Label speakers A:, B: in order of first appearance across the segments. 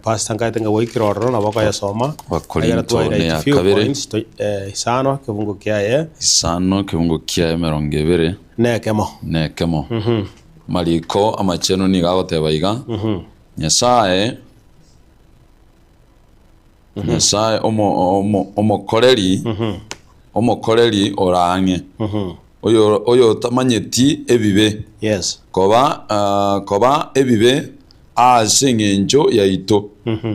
A: Pastor nkaete ng'a gwaikire ororo nabo okoyesoma.
B: Abakorinto
A: Egere
B: ne
A: twahighlight
B: ya
A: few
B: kabere.
A: points to, eh, isano kebungo kiaye
B: Isano kebungo kiaye emerongo ebere
A: na ekemo.
B: na ekemo. Amariko amachenu nigo agoteba iga, Nyasae, Nyasae omo- omo- omokoreri, omokoreri ore ang'e, oyo oyotamanyeti ebibe,
A: Yes.
B: koba ah, koba ebibe ase engencho yaito,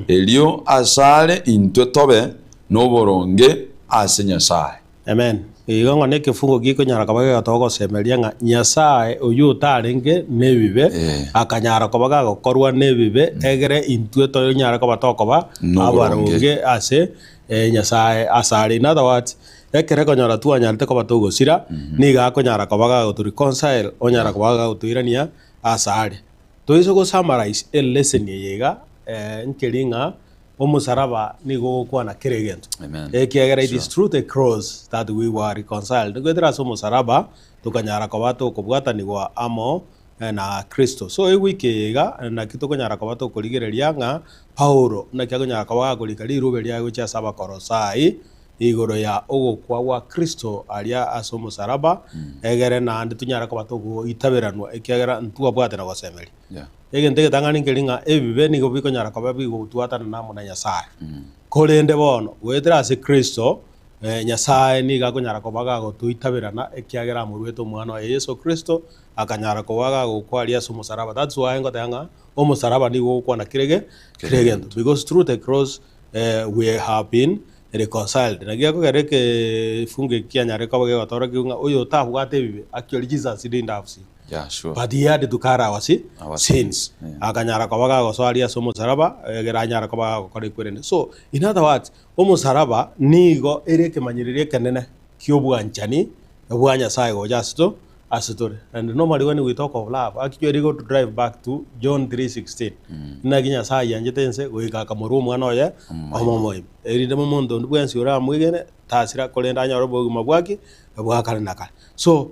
B: erio asare intwe tobe noboronge ase Nyasae.
A: Amen. Igo ng'a nekefungo gekonyara koba gegatoa ogosemeria ng'a Nyasae oyio otarenge nebibe
B: Eh.
A: akanyara koba gagokorwa nebibe egere intwe tonyare koba tokoba
B: Noboronge.
A: abaronge ase eh, Nyasae asare. In other words, ekero ekonyora twanyarete koba togosira, nigo akonyara koba gagoto reconcile, onyara koba gagotoirania asare. Toise go summarize elesson eye iga, eh, nkeri ng'a Omosaraba nigo ogokwana kera egento,
B: Amen.
A: ekiagera it is
B: Sure.
A: through the cross that we were reconciled. Goetera ase omosaraba tokanyara koba tokobwatanigwa amo eh, na Kristo. So ewiki eye iga naki tokonyara koba tokorigereria ng'a Paulo naki akonyara koba gakorika rirube riaye gochia ase Abakolosai igoro ya ogokwa gwa Kristo aria ase omosaraba, egere naende tonyare koba togoitaberanwa ekiagera ntwabwate na gosemeria.
B: Yeah.
A: Egento egetang'ani nkeri ng'a ebibe nigo bikonyara koba bigotwatanana amo na Nyasae. Korende bono, goetera ase Kristo, Nyasae nigo akonyara koba gagotoitaberana ekiagera amoruete Omwana oye Yeso Kristo, akanyara koba gagokwa aria ase omosaraba. That's why ngoteba ng'a omosaraba nigo ogokwana kera ege kera egento because through the cross we have been reconciled. Naki gekogera ekefungo eki kianyare koba gegotorokia ng'a oyo otabwate ebibe, actually Jesus didn't have sin.
B: Yeah, sure.
A: But he had to carry our si-
B: Our
A: sins.
B: sins, yeah.
A: Akanyara koba gagosoa aria ase omosaraba, egere anyare koba gagokora ekwerende. So, in other words, omosaraba nigo ere ekemanyererio ekenene ki'obwanchani bwa Nyasaye gocha ase to ase tore. And normally when we talk of love, actually go to drive back to John 3:16. Naki Nyasaye ayanchete ense goika akamorua omwana oye omomoima. Erinde omonto onde bwensi oramwegene tasira korende anyore obogima bwaki bwa kare na kare. So,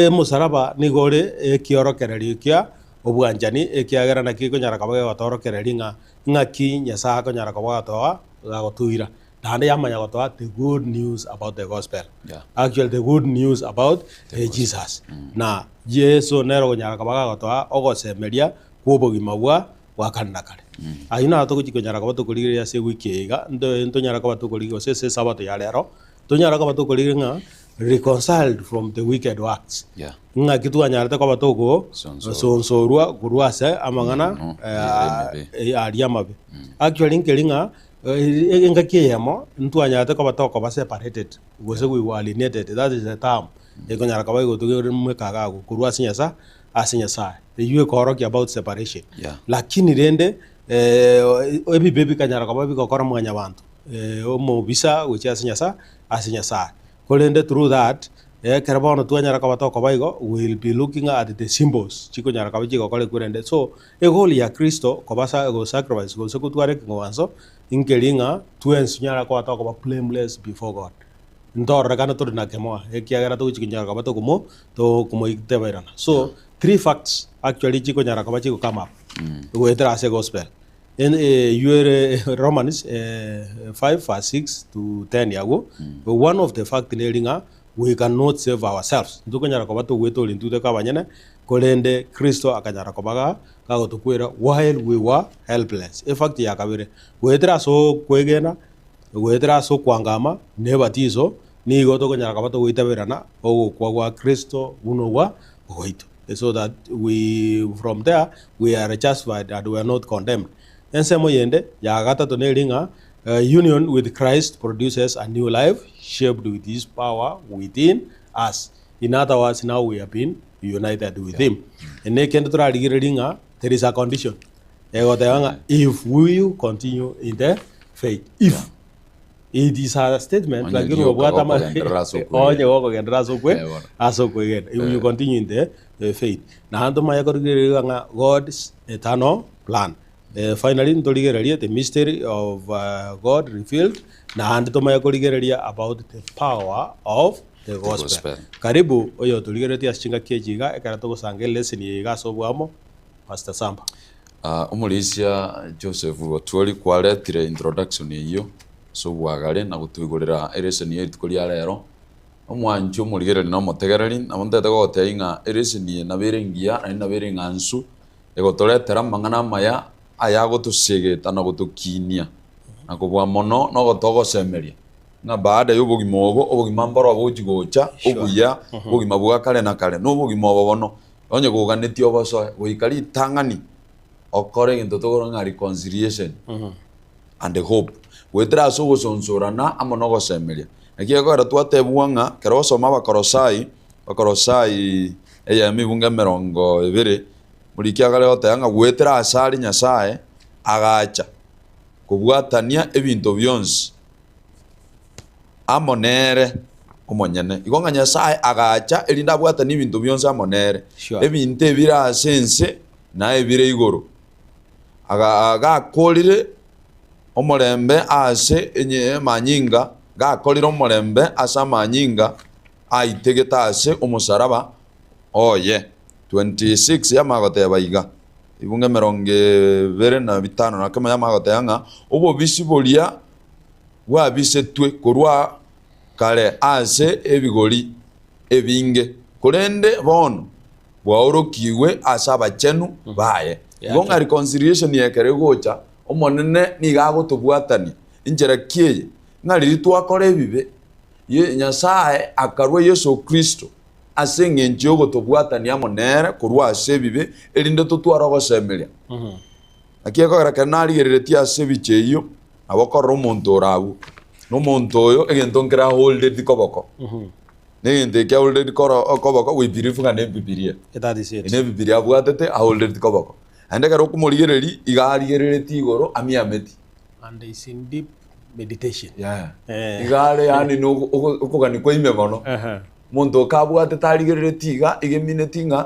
A: omosaraba nigo ore ekiorokererio kia obwanchani, ekiagera naki ekonyara koba gegotorokereria ng'a ng'aki Nyasae akonyara koba agotoa agotoira. Naende yamanya gotoa the good news about the gospel.
B: Yeah.
A: Actually the good news about the Jesus. Na Yeso nere okonyara koba gagotoa ogosemeria kwa obogima bwa bwa kare na kare. Ayio naro togochia konyara koba tokorigereria ase ewiki eye iga, nto ntonyara koba tokorigia gose ase esabato ya rero, Tonyare koba tokorigia ng'a reconciled from the wicked works.
B: Yeah.
A: Ng'aki twanyarete koba toko
B: Sonsorwa.
A: sonsorwa korwa ase amang'ana
B: Mm,
A: eh,
B: emibe.
A: eh, aria amabe. Actually nkeri ng'a eh, engaki eyemo ntwanyarete koba tokoba separated gose we were alienated that is the term ekonyara koba egotogemeka iga agwo korwa ase Nyasae ase Nyasae. Eywo ekoorokia about separation.
B: Yeah.
A: Lakini rende eh, ebibe bikanyara koba bigokora mwanyabanto. omobisa gochia ase Nyasae ase Nyasae. Korende through that, ekero bono twanyara koba tokoba igo, we will be looking at the symbols chikonyara koba chigokora ekwerende. So, egoal ya Kristo koba sa go sacrifice gose gotwara ekeng'wanso, nkeri ng'a twensi tonyare koba tokoba blameless before God. Ntororekane tore na kemoa, ekiagera togochi konyara koba tokomo tokomoiteberana. So, three facts actually chikonyara koba chigo come up goetera ase egospel. Eywo ere Romans 5 verse 6 to 10 agwo, one of the fact neri ng'a we cannot save ourselves, ntokonyara koba togwetoria intwe toike abanyene, korende Kristo akanyara koba ga gagotokwera while we were helpless. Efact ya kabere, goetera ase okwegena, goetera ase okoangama na ebatiso, nigo tokonyara koba togoitaberana ogokwa gwa Kristo buna ogwa ogoito. So that we from there we are justified and we are not condemned. Ensemo yende ya gatato neri ng'a union with Christ produces a new life shaped with his power within us. In other words, now we have been united with him. Nekende torarigererie ng'a there is a condition egoteba ng'a if we continue in the faith. If It is a statement
B: Onye
A: lakini
B: rioka
A: obwate ama-
B: gokogenderera ase okwegena.
A: onye gokogenderera ase okwe
B: Eh, bono.
A: ase okwegena if you continue in the eh, faith naende tomanye korigereria ng'a God's eternal plan Eh, finally ntorigererie the mystery of uh, God revealed naende tomanye korigereria about the power of the gospel.
B: gospel.
A: Karibu oyo otorigereretie ase chingaki echi iga ekero togosanga elesson eye iga ase obwamo Pastor Samba.
B: Omorisia Joseph Otwori kwaretire introduction eyio ase obwagare na gotoigorera ereseni ye rituko ria rero. Omwanchi omorigereria na omotegereri nabo ntagete gogotebia ng'a ereseni eye nabo ere engiya naende nabo ere eng'ansu egotoretera amang'ana amaya ayagotosegeta na gotokinia na kobua mono nogotoa ogosemeria ng'a baada ya obogima obo, obogima mboro bogochi gocha obuya, obogima bwa kare na kare, na obogima obo bono onye koganetie obosoe goika ritang'ani okore egento tokoroka ng'a reconciliation and hope, goetera ase ogosonsorana amo na ogosemeria. Naki gekogera twatebigwa ng'a ekero ogosoma Abakorosai, Abakorosai eyemo ebungo emerongo ebere, Omoriki akare goteba ng'a goetera asare Nyasae agacha kobwatania ebinto bionsi amo nere omonyene. Igo ng'a Nyasae agacha erinde abwatanie ebinto bionsi amo nere.
A: Sure.
B: Ebinto ebire ase ense na ebire igoro. Aga gakorire omorembe ase enye amanyinga, gakorire omorembe ase amanyinga aitegete ase omosaraba oye. 26 yamanya goteba iga, ebungo emerongo ebere na bitano na kemo yamanya goteba ng'a obobisi boria bwabisetwe korwa kare ase ebigori ebinge, korende bono bwaorokigwe ase abachenu baye. Igo ng'a reconciliation ekero egocha, Omonene nigo agotobwatania. Enchera ki eye? Ng'a riria twakora ebibe, Nyasae akarua Yeso Kristo ase engencho y'ogotobwatania amo nere korwa ase ebibe, erinde totware ogosemeria. Naki ekogera ekero narigereretie ase ebicha eyio, nabo okorora omonto ore agwo, na omonto oyo egento nkere aholdeti koboko, na egento eke aholdeti koro koboko we believe ng'a ne ebibiria.
A: That is it.
B: Ne ebibiria abwatete aholdeti koboko. Naende ekero okomorigereria, iga arigereretie igoro amiameti.
A: And is in deep meditation.
B: Yeah.
A: Eh.
B: Iga are yaani na ogo- ogo- okogania kwa ime mono.
A: Aha.
B: Omonto okabwate tarigereretie iga, iga emineti ng'a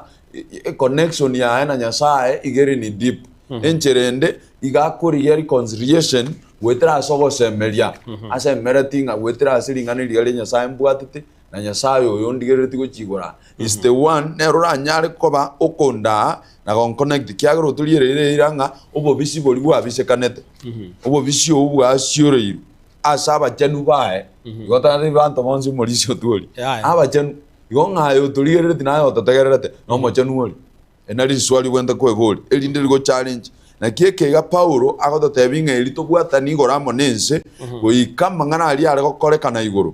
B: econnection yaye na Nyasaye iga ere ni deep. Enchera ende, iga akorigia reconciliation goetera ase ogosemeria, asemereti ng'a goetera ase ring'ana riria ria Nyasaye mbwatete, na Nyasaye oyo ondigereretie gochia igoro aa is the one nere oranyare koba okondaa na gonconnect ekiagera otoriereire eira ng'a obobisi boria bwabisekanete, obobisi obwo bwasioreirwe ase abachenu baye, igo tari banto bonsi omorisia otworie,
A: Yaya.
B: abachenu, igo ng'a aye otorigerereti naye ototegererete, na omochenu oria. Eri nari riswali obwenerete kweboria, erinde rigo challenge. Naki eke iga Paulo agototebia ng'a eri tobwatani igoro amo nense, goika amang'ana aria are gokorekana igoro,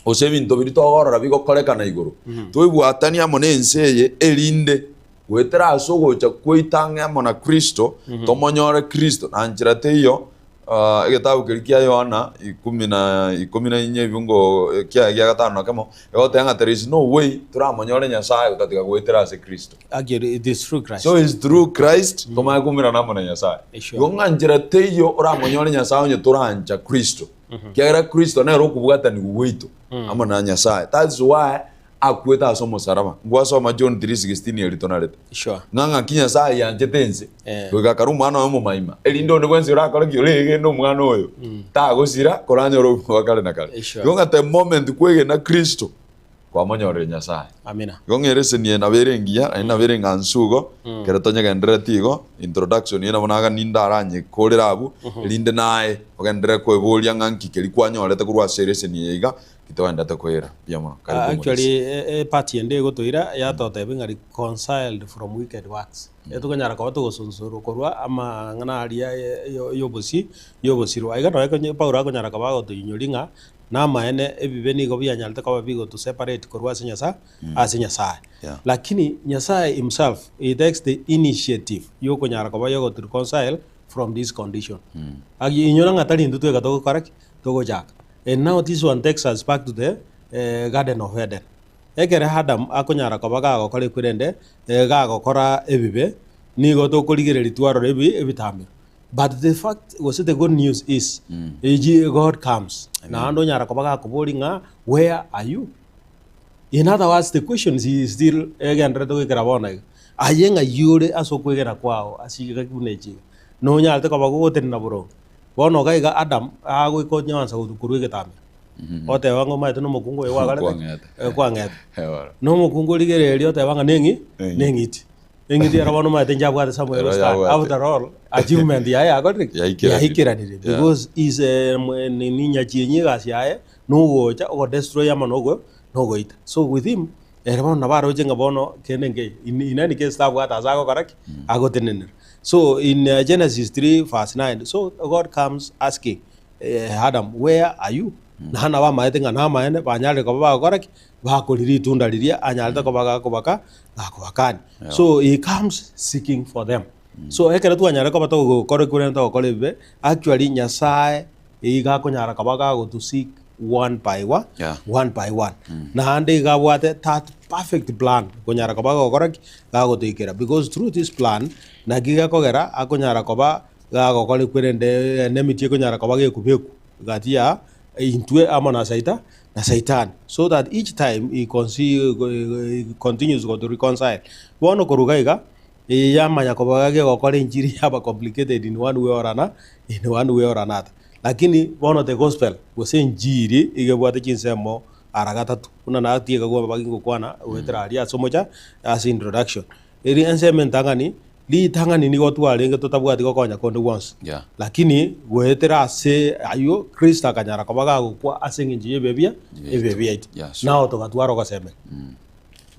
B: gose ebinto biria togorora bigokorekana igoro, toibwatanie amo nense eye, erinde goetera ase ogocha kwaito ang'e amo na Kristo, tomonyore Kristo. Na nchera teiyo, ah, egetabu keria kia Yohana ikomi na ikomi na inye ebungo kiaye gia gatano na kemo, egoteba ng'a there is no way toramonyore Nyasaye gotatiga goetera ase Kristo.
A: Actually, it is through Christ.
B: So it's through Christ tomanye koumerana amo na Nyasaye.
A: Sure.
B: Igo ng'a nchera teiyo oramonyore Nyasaye onye torancha Kristo. Ekiagera Kristo nere okobwatanigwa gwaito amo na Nyasaye. That's why akwete ase omosaraba. Ngwasoma John 3:16 erio tonarete.
A: Sure.
B: Ng'a ng'aki Nyasaye ayanchete ense,
A: Eh.
B: goika akarua omwana oye omomaima, erinde onde bwensi orakore ki? Oregene omwana oyo, tagosira koranyore obogima bwa kare na kare.
A: Sure.
B: Igo ng'a the moment kwegena Kristo, kwamonyorire Nyasaye.
A: Amina.
B: Igo ng'a ereseni eye nabo ere engiya, naende nabo ere eng'ansu igo, ekero tonyegenderereti igo, introduction eye nabo naga ninde aranyekorere abwo, erinde naye ogenderere koeboria ng'a nki keria kwanyorete korwa ase ereseni eye iga, ki togenderete koira. Mbuya mono. Karibu
A: Ah,
B: omorisia.
A: Actually, e- e part ende egotoira yatotebia ng'a reconciled from wicked works. Etokonyara koba togosonsorwa korwa amang'ana aria ya yobosi yobosirwa. Iga nonye konye Paulo akonyara koba agotoinyoria ng'a Namaene, ebibe nigo bianyarete koba bigoto separate korwa ase Nyasae, ase Nyasae.
B: Yeah.
A: Lakini Nyasae himself, he takes the initiative yokonyara koba yogoto reconcile from this condition. Aki inyora ng'a tari intwe tweka togokora ki? Togochaka. And now this one takes us back to the eh, garden of Eden. Ekere Adam akonyara koba gagokora ekwerende, eh, gagokora ebibe, nigo tokorigereria twarora ebi ebitamero. But the fact gose the good news is eji God comes naende onyara koba gakoboria ng'a where are you? In other words the question is still egendererete goikera bono iga, aye ng'ai ore ase okwegena kwao ase iga buna echi iga? Nonyarete koba gogotenena boronge? Bono iga iga Adam agoika onyansa korwa egetamero, oteba ng'a omanyete na omokungu oyo gwakorete ki?
B: Kwang'ete.
A: Eh, kwang'ete.
B: Eoro.
A: Na omokungu origereria oteba ng'a neng'i
B: Neng'iti.
A: neng'iti. Eng'iti ero bono omanyete nchabwate somewhere
B: Ero
A: to stand.
B: yabwate.
A: After all, achievement yaye yakorire ki?
B: Yaikeranire.
A: Yaikeranire.
B: Yeah.
A: Because is nini nyachienyi egasi yaye, nogocha ogodestroy amo nogo nogoita. So with him, ere bono nabo aroche ng'a bono kende nkeiyo. In in any case tabwate ase agokora ki? Agotenenera. So in Genesis 3 verse 9, so God comes asking Adam, where are you? Naende nabo amaete ng'a namaene, banyarire koba bagokora ki? Bakoria ritunda riria anyarete koba gakobaka gakobakania. So he comes seeking for them. So ekero twanyarire koba togokora ekio togokora ebibe, actually Nyasaye iga akonyara koba gagoto seek one by one,
B: Yeah.
A: one by one. Naende iga abwate that perfect plan konyara koba gagokora ki? Gagotoikera because through this plan naki gekogera akonyara koba gagokora ekwerende enmity ekonyara koba gekobekwa gati ya intwe amo na saita na saitani so that each time he consi he continues go to reconcile. Bono korwa iga iga, eye yamanya koba gegokora enchiri yaba complicated in one way or ana in one way or another. Lakini bono the gospel gose enchiri iga ebwate chinsemo ara gatato buna natiga koba gingokwana goetera aria ase omocha ase introduction. Eri ensemo entang'ani Ritang'ani nigo twarenge totabwati gokonya konde gwonsi,
B: Yeah.
A: lakini goetera ase ayio Kristo akanyara koba gagokwa ase engencho y'ebibe bia ebibe biaito,
B: Yeah, sure.
A: nao togatwara ogosemeria.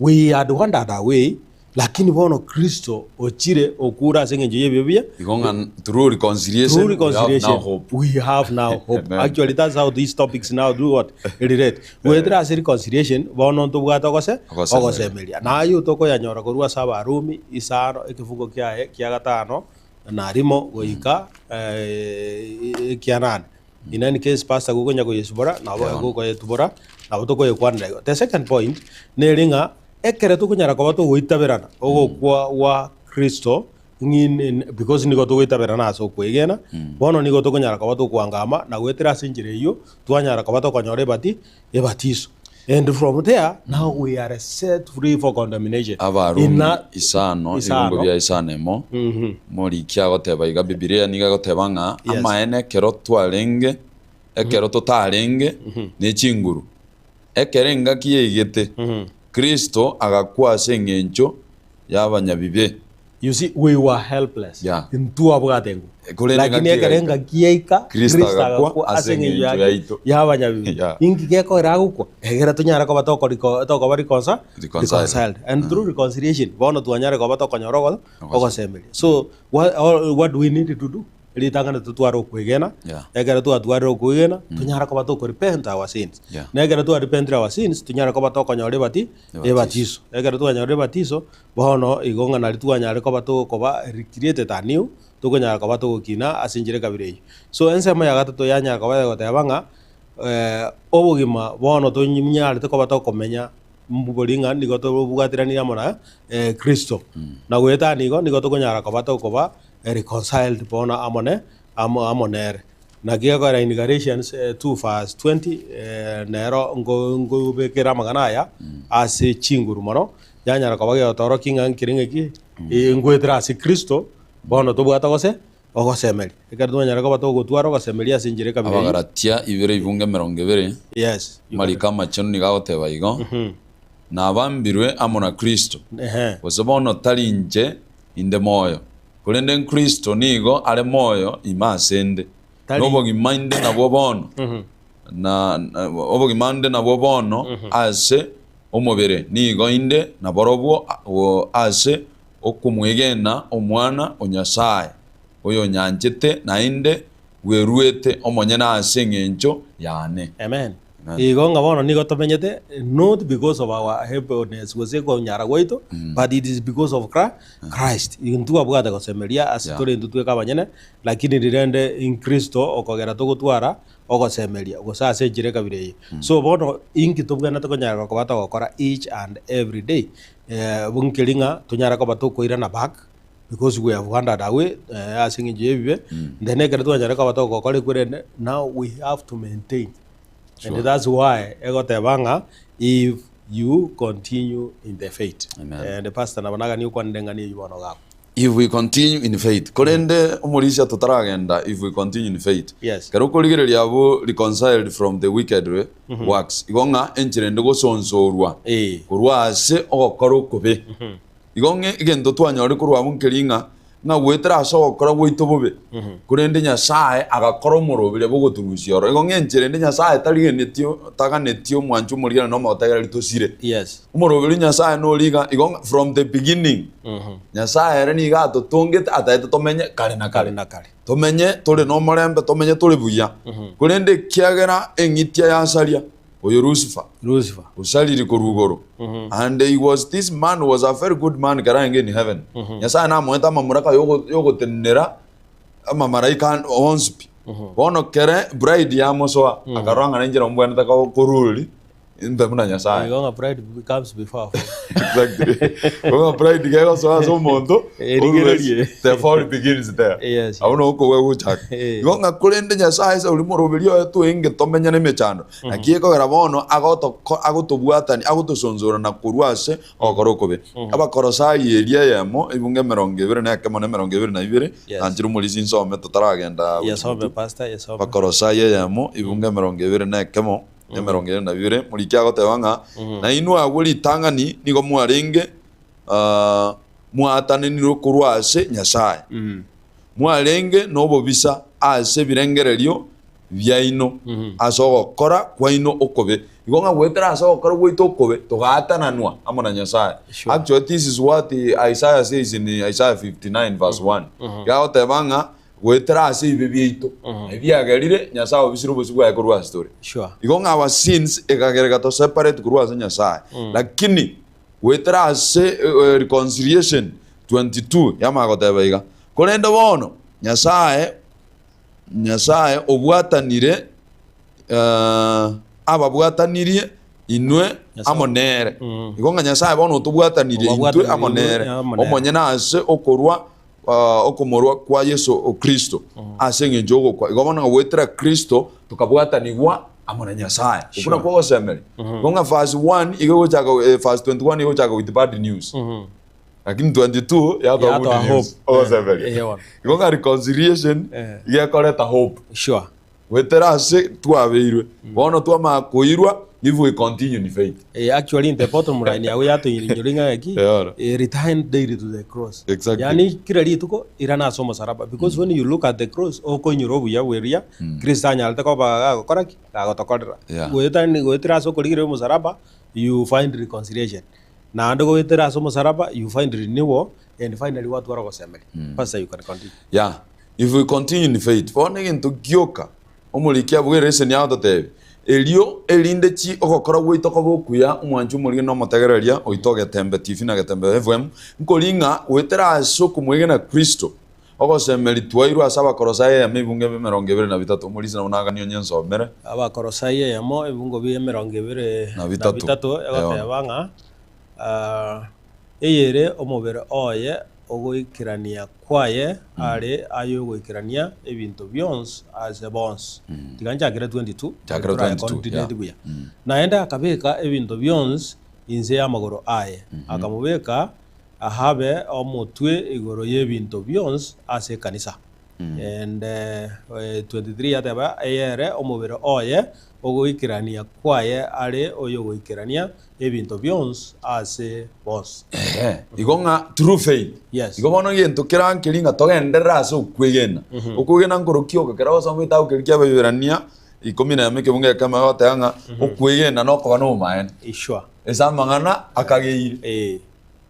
A: We had wandered away, lakini bono Kristo ochire okure ase engencho y'ebibe bia
B: Igo ng'a through reconciliation,
A: through
B: we have now
A: reconciliation
B: hope.
A: we have now hope.
B: Amen.
A: Actually that's how these topics now do what relate. Goetera ase reconciliation bono ntobwate ogose
B: Ogosemeria.
A: ogosemeria. Na ayio tokoyanyora korwa ase Abarumi isano ekefungo kiaye kia gatano na rimo goika ekianane. In any case pastor gokonya koyesibora nabo
B: Yeah.
A: gokoyetubora nabo tokoyekwanera igo. The second point neri ng'a ekere tokonyara koba togoitaberana ogokwa gwa Kristo ng'in because nigo togoitaberana ase okwegena, bono nigo tokonyara koba tokoangama na goetera ase enchera eyio twanyara koba tokonyora ebati ebatiso. And from there now we are set free for condemnation.
B: Abarumi
A: Ina
B: isano,
A: isano.
B: ebibungo bia isano emo, moriki agoteba iga Bibilia nigo egoteba ng'a
A: Yes.
B: amaene ekero twarenge, ekero totarenge ne chinguru, ekero engaki yaigete, Kristo agakwa ase eng'encho y'abanyabibe.
A: You see, we were helpless.
B: Yeah.
A: Ntwabwate engo.
B: Korende
A: Lakini
B: engaki
A: ekero
B: egaika.
A: engaki yaika,
B: Kristo
A: Kristo
B: agakwa
A: agakwa
B: ase
A: ase eng'encho
B: eng'encho
A: yake
B: yaito.
A: y'abanyabibe.
B: Yeah.
A: Inki gekogera agokwa? Egere tonyare koba tokoriko tokoba rikonsa
B: Reconciled.
A: reconciled. And through reconciliation, bono twanyare koba tokonyora ogo ogosemeria. So, what, all, what do we need to do? Ritang'ani totware okwegena,
B: Yeah.
A: ekero twatwarire okwegena, tonyare koba toko repent our sins.
B: Yeah.
A: Na ekero twa repentire our sins, tonyare koba tokonyora ebati
B: Ebatiso.
A: ebatiso. Ekero twanyorire ebatiso, bono igo ng'a nario twanyare koba tokoba recreated anew, tokonyara koba togokina ase enchera ekabira eyio. So ensemo ya gatato yanyara koba egoteba ng'a obogima bono tonyarete koba tokomenya mbori ng'a nigo tobwateranire amo na Kristo. Na goetania igo, nigo tokonyara koba tokoba reconciled bono amo ne amo amo nere. Naki gekogera in Galatians 2 verse 20 nero nko nkobekera amang'ana aya ase chinguru mono, yanyara koba gegotorokia ng'a nkere ng'aki ngoetera ase Kristo, bono tobwate gose ogosemeria. Ekero twanyara koba togotwara ogosemeria ase enchera ekabira eyio.
B: Abagalatia ibere ibunge emerongo ebere,
A: Yes.
B: amariko amachenu nigo agoteba igo, Nabambirwe amo na Kristo,
A: Ehe.
B: gose bono tari inche inde moyo, korende Kristo nigo are moyo ime asende.
A: Tari-
B: Nobogima inde nabwo bono, na, na- obogima nde nabwo bono ase omobere, nigo inde naborobwo ase okomwegena Omwana o Nyasae, oyonyanchete naende bweruete omonyene ase engencho yane.
A: Amen.
B: Amen.
A: Igo ng'a bono nigo tomenyete not because of our happiness gose konyara gwaito but it is because of Chra- Christ. Intwe abwate gosemeria ase
B: Yeah.
A: tore intwe tweka abanyene lakini rirende in Kristo okogera togotwara ogosemeria gose ase enchera ekabira eye. So bono inki tobwenerete konyara koba togokora each and every day eh, nkeri ng'a tonyare koba tokoirana back because we have wandered away eh, ase eng'encho y'ebibe then ekero twanyare koba togokora ekwerende now we have to maintain and that's why egoteba ng'a if you continue in the faith
B: Amen.
A: and pastor nabo naganie okwanire ng'ani eyio bono gakwa
B: If we continue in faith. Korende omorisia totaragenda if we continue in faith.
A: Yes.
B: Kero okorigereria abwo reconciled from the wicked works. Igo ng'a enchera ende gosonsorwa
A: Eh.
B: korwa ase ogokora okobe. Igo ng'e egento twanyore korwa abwo nkeri ng'a, ng'a goetera ase ogokora gwaito bobe, korende Nyasae agakora omoroberio bw'ogotorusia oro. Igo ng'a enchera ende Nyasae tarigenetie taganetie omwancho omorigani na omotegereri tosire.
A: Yes.
B: Omoroberio Nyasae nore iga, igo ng'a from the beginning, Nyasae ere nigo atotongete atagete tomenye kare na
A: Kare
B: kare.
A: na kare.
B: Tomenye tore nomorembe, tomenye tore buya. Korende ekiagera eng'itia yasaria, oyo Lucifer,
A: Lucifer.
B: osariri korwa igoro. And he was, this man was a very good man kero arenge in heaven. Nyasaye namoete amamuraka yogo- yogotenenera amamaraika onsi pi. Bono kere bride yamosoa, akarora ng'a nenchera omobwenerete ko- koruri, Inte buna Nyasaye.
A: Igo ng'a pride comes before a fall.
B: Exactly. Ng'a pride kegosoa ase omonto,
A: Erigererie.
B: always the fall begins there.
A: Yes,
B: Abwo nabo okogwa gochaka.
A: Eh.
B: Igo ng'a korende Nyasaye ase oria moroberi oye twenge tomenye na emechando. Naki ekogera bono agotoko agotobwatania agotosonsorana korwa ase ogokora okobe. Abakorosai eria eyemo ebungo 21 na 22
A: Yes.
B: nanchire omorisia nsome totaragenda gochia
A: Yesome
B: motwe.
A: pastor, yesome.
B: Abakorosai eyemo ebungo 21 22, Moriki agoteba ng'a nainwe agwo ritang'ani nigo mwarenge ah, mwaatananirwe korwa ase Nyasae, mwarenge nobobisa ase ebirengererio biaino ase ogokora kwaino okobe. Igo ng'a goetera ase ogokora gwaito okobe togaatananwa amo na Nyasae.
A: Sure.
B: Actually this is what Isaiah says in Isaiah 59 verse 1. Iga agoteba ng'a Goetera ase ebibe biaito, ebiagerire Nyasae obisire obosio bwaye korwa ase tore.
A: Sure.
B: Igo ng'a our sins ekagera egato separate korwa ase Nyasae. Lakini goetera ase eh, reconciliation 22 yamanya goteba iga, korende bono Nyasae Nyasae obwatanire eh, ababwatanirie inwe
A: Nyasae.
B: amo nere. Igo ng'a Nyasae bono otobwatanirie intwe
A: Obabwatanirie
B: amo
A: inwe
B: nere,
A: amo nere.
B: omonyene ase okorwa okomorua kwa Yeso o Kristo ase engencho y'ogokwa. Igo bono ng'a goetera Kristo tokabwatanigwa amo na Nyasae. Okwo
A: Sure.
B: nakwo ogosemeria. Igo ng'a verse 1 igo egochaka eh, verse 21 igo egochaka with bad news. Lakini 22 yatoa
A: Yatoa
B: good
A: hope.
B: news. Ogosemeria.
A: Eh, bono.
B: Igo ng'a reconciliation
A: Eh.
B: iga ekoreta hope.
A: Sure.
B: Goetera ase twabeirwe, bono twamanya koirwa if we continue in faith.
A: Eh, actually in the bottom line yago yatoinyora ng'a ki
B: Eoro.
A: eh, return daily to the cross
B: Exactly.
A: yani kila rituko irana ase omosalaba because when you look at the cross okoinyora obuya bweria Kristo anyarete koba gagokora ki gagotokorera
B: Yeah.
A: goetani goetera ase okorigereria omosalaba you find reconciliation naende goetera ase omosalaba you find renewal and finally gwatwara ogosemeria Pastor you can continue
B: Yeah. If we continue in faith, bono egento gioka omoriki abwo ereseni agototebia, erio erinde chi ogokora gwaito kobe okuya, omwanchi omorige na omotegereria oito o Getembe TV na Getembe FM, nkori ng'a goetera ase okomwegena Kristo, ogosemeria twairwe ase Abakorosai eyemo ebungo 23. Omorisia nabo naganie onye nsomere.
A: Abakorosai eyemo ebungo bia 23
B: Na bitato.
A: egoteba ng'a eyere omobere oye ogoikerania kwaye are ay'ogoikerania ebinto bionsi ase bonsi. Tiga nchakere 22,
B: Chakera
A: toraye
B: 22,
A: continue
B: yeah.
A: buya. Naende akabeka ebinto bionsi inse y'amagoro aye, akamobeka abe omotwe igoro y'ebinto bionsi ase ekanisa. And 23 yateba, Eyere omobere oye ogoikerania kwaye are oyogoikerania ebinto bionsi ase bonsi.
B: Ehe, igo ng'a through faith.
A: Yes.
B: Igo bono egento kera nkeri ng'a togenderere ase okwegena. Okwegena nkorokia oko kera gosoma egetabu keria kia Abaeberania ikomi na emo ekebungo ekemo egoteba ng'a okwegena nokoba na obomaene
A: Sure.
B: ase amang'ana akageire.
A: Eh.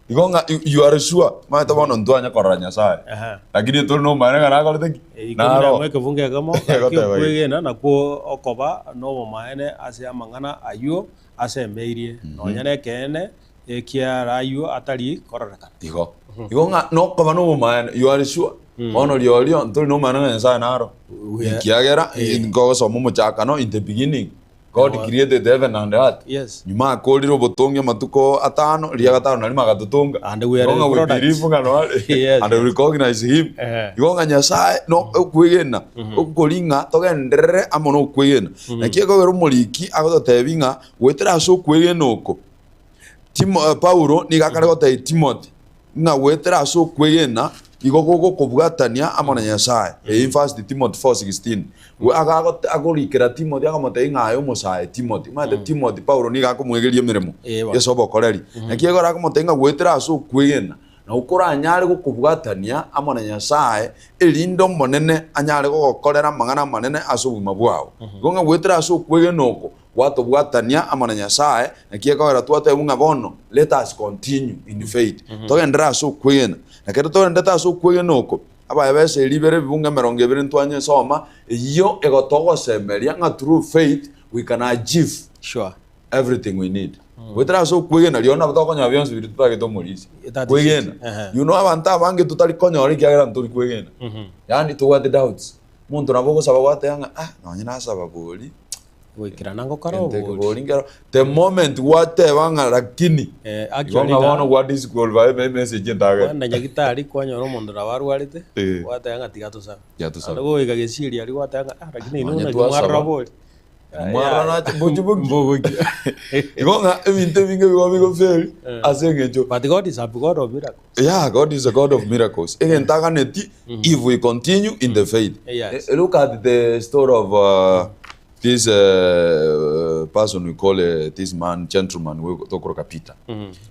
B: Igo ng'a you are sure, omanyete bono ntwanya korora Nyasaye,
A: Aha.
B: lakini tore nomomaene ng'a nakorete ki?
A: Ikomi na
B: Naro.
A: emo ekebungo ekemo, gaki
B: Egoteba iga.
A: okwegena nakwo okoba nobomaene ase amang'ana ayio asemeirie, nonya nekeene ekiara ayio atari kororekana.
B: Igo. Igo ng'a nokoba nobomaene, you are sure. Bono riorio ntori nomomaene ng'a Nyasaye naro.
A: We are-
B: Ekiagera, nkogosoma omochakano in the beginning. God created heaven and earth.
A: Yes.
B: Nyuma akorire obotongi amatuko atano, riria gatano narimo agatotonga.
A: And we are
B: Igo ng'a we
A: products.
B: believe ng'a noare,
A: Yes,
B: and we recognize him.
A: Eh.
B: Igo ng'a Nyasaye no okwegena, okori ng'a togenderere amo na okwegena. Naki ekogera omoriki agototebi ng'a goetera ase okwegena oko, Timo, Paulo nigo akare gotebia Timothy ng'a goetera ase okwegena. Igo gogokobwatania amo na Nyasae. Eyio 1 Timothy 4:16. Gwe agagote agorikera Timothy akamotebia ng'a aye omosae Timothy. Omanyete Timothy Paulo nigo akomwegeria emeremo
A: Eh, bono.
B: ase obokoreri. Naki ekero akomotebia ng'a goetera ase okwegena na okoranyare gokobwatania amo na Nyasae erinde Omonene anyare gogokorera amang'ana amanene ase obogima bwao. Igo ng'a goetera ase okwegena oko gwatobwatania amo na Nyasae, naki ekogera twatebwa ng'a bono let us continue in faith, togenderere ase okwegena. Na ekero togenderete ase okwegena oko, Abaefeso eribere ebibungo emerongo ebere ntwanyesoma, eyio egotogosemeria ng'a through faith we can achieve
A: Sure.
B: everything we need. Goetera ase okwegena rirorio nabo tokonyora bionsi biria totagete omorisia.
A: That is
B: Kwegena.
A: it. Ehe.
B: You know abanto abange totari konyora ekiagera ntori kwegena. Yaani tobwate doubts. Omonto nabo ogosaba gwateba ng'a ah nonye nasaba bori,
A: Goikerana ngokora
B: Gento eke
A: obori.
B: bori nkero the moment gwateba ng'a lakini
A: Eh,
B: igo
A: actually
B: ng'a
A: na-
B: bono gwa disqualify eme emessage entagete.
A: Kwagenda nyagitari kwanyora omonto nabo arwarete,
B: Eh.
A: gwateba ng'a tiga tosabe.
B: Tiga tosabe.
A: Naende goika gesieri aria gwateba ng'a ah lakini inwe
B: Nonye
A: naki
B: twasaba.
A: mwarora bori.
B: Mwarora nache mbochi boki.
A: Mbogoki.
B: Igo ng'a ebinto ebinge bigo bigofeli
A: Eh.
B: ase eng'encho
A: But God is a God of miracle.
B: Yeah, God is a God of miracles. Egento aganeti if we continue in the faith.
A: Yes.
B: Eh, Look at the story of uh, this uh, person we call uh, this man gentleman we tokoroka Peter.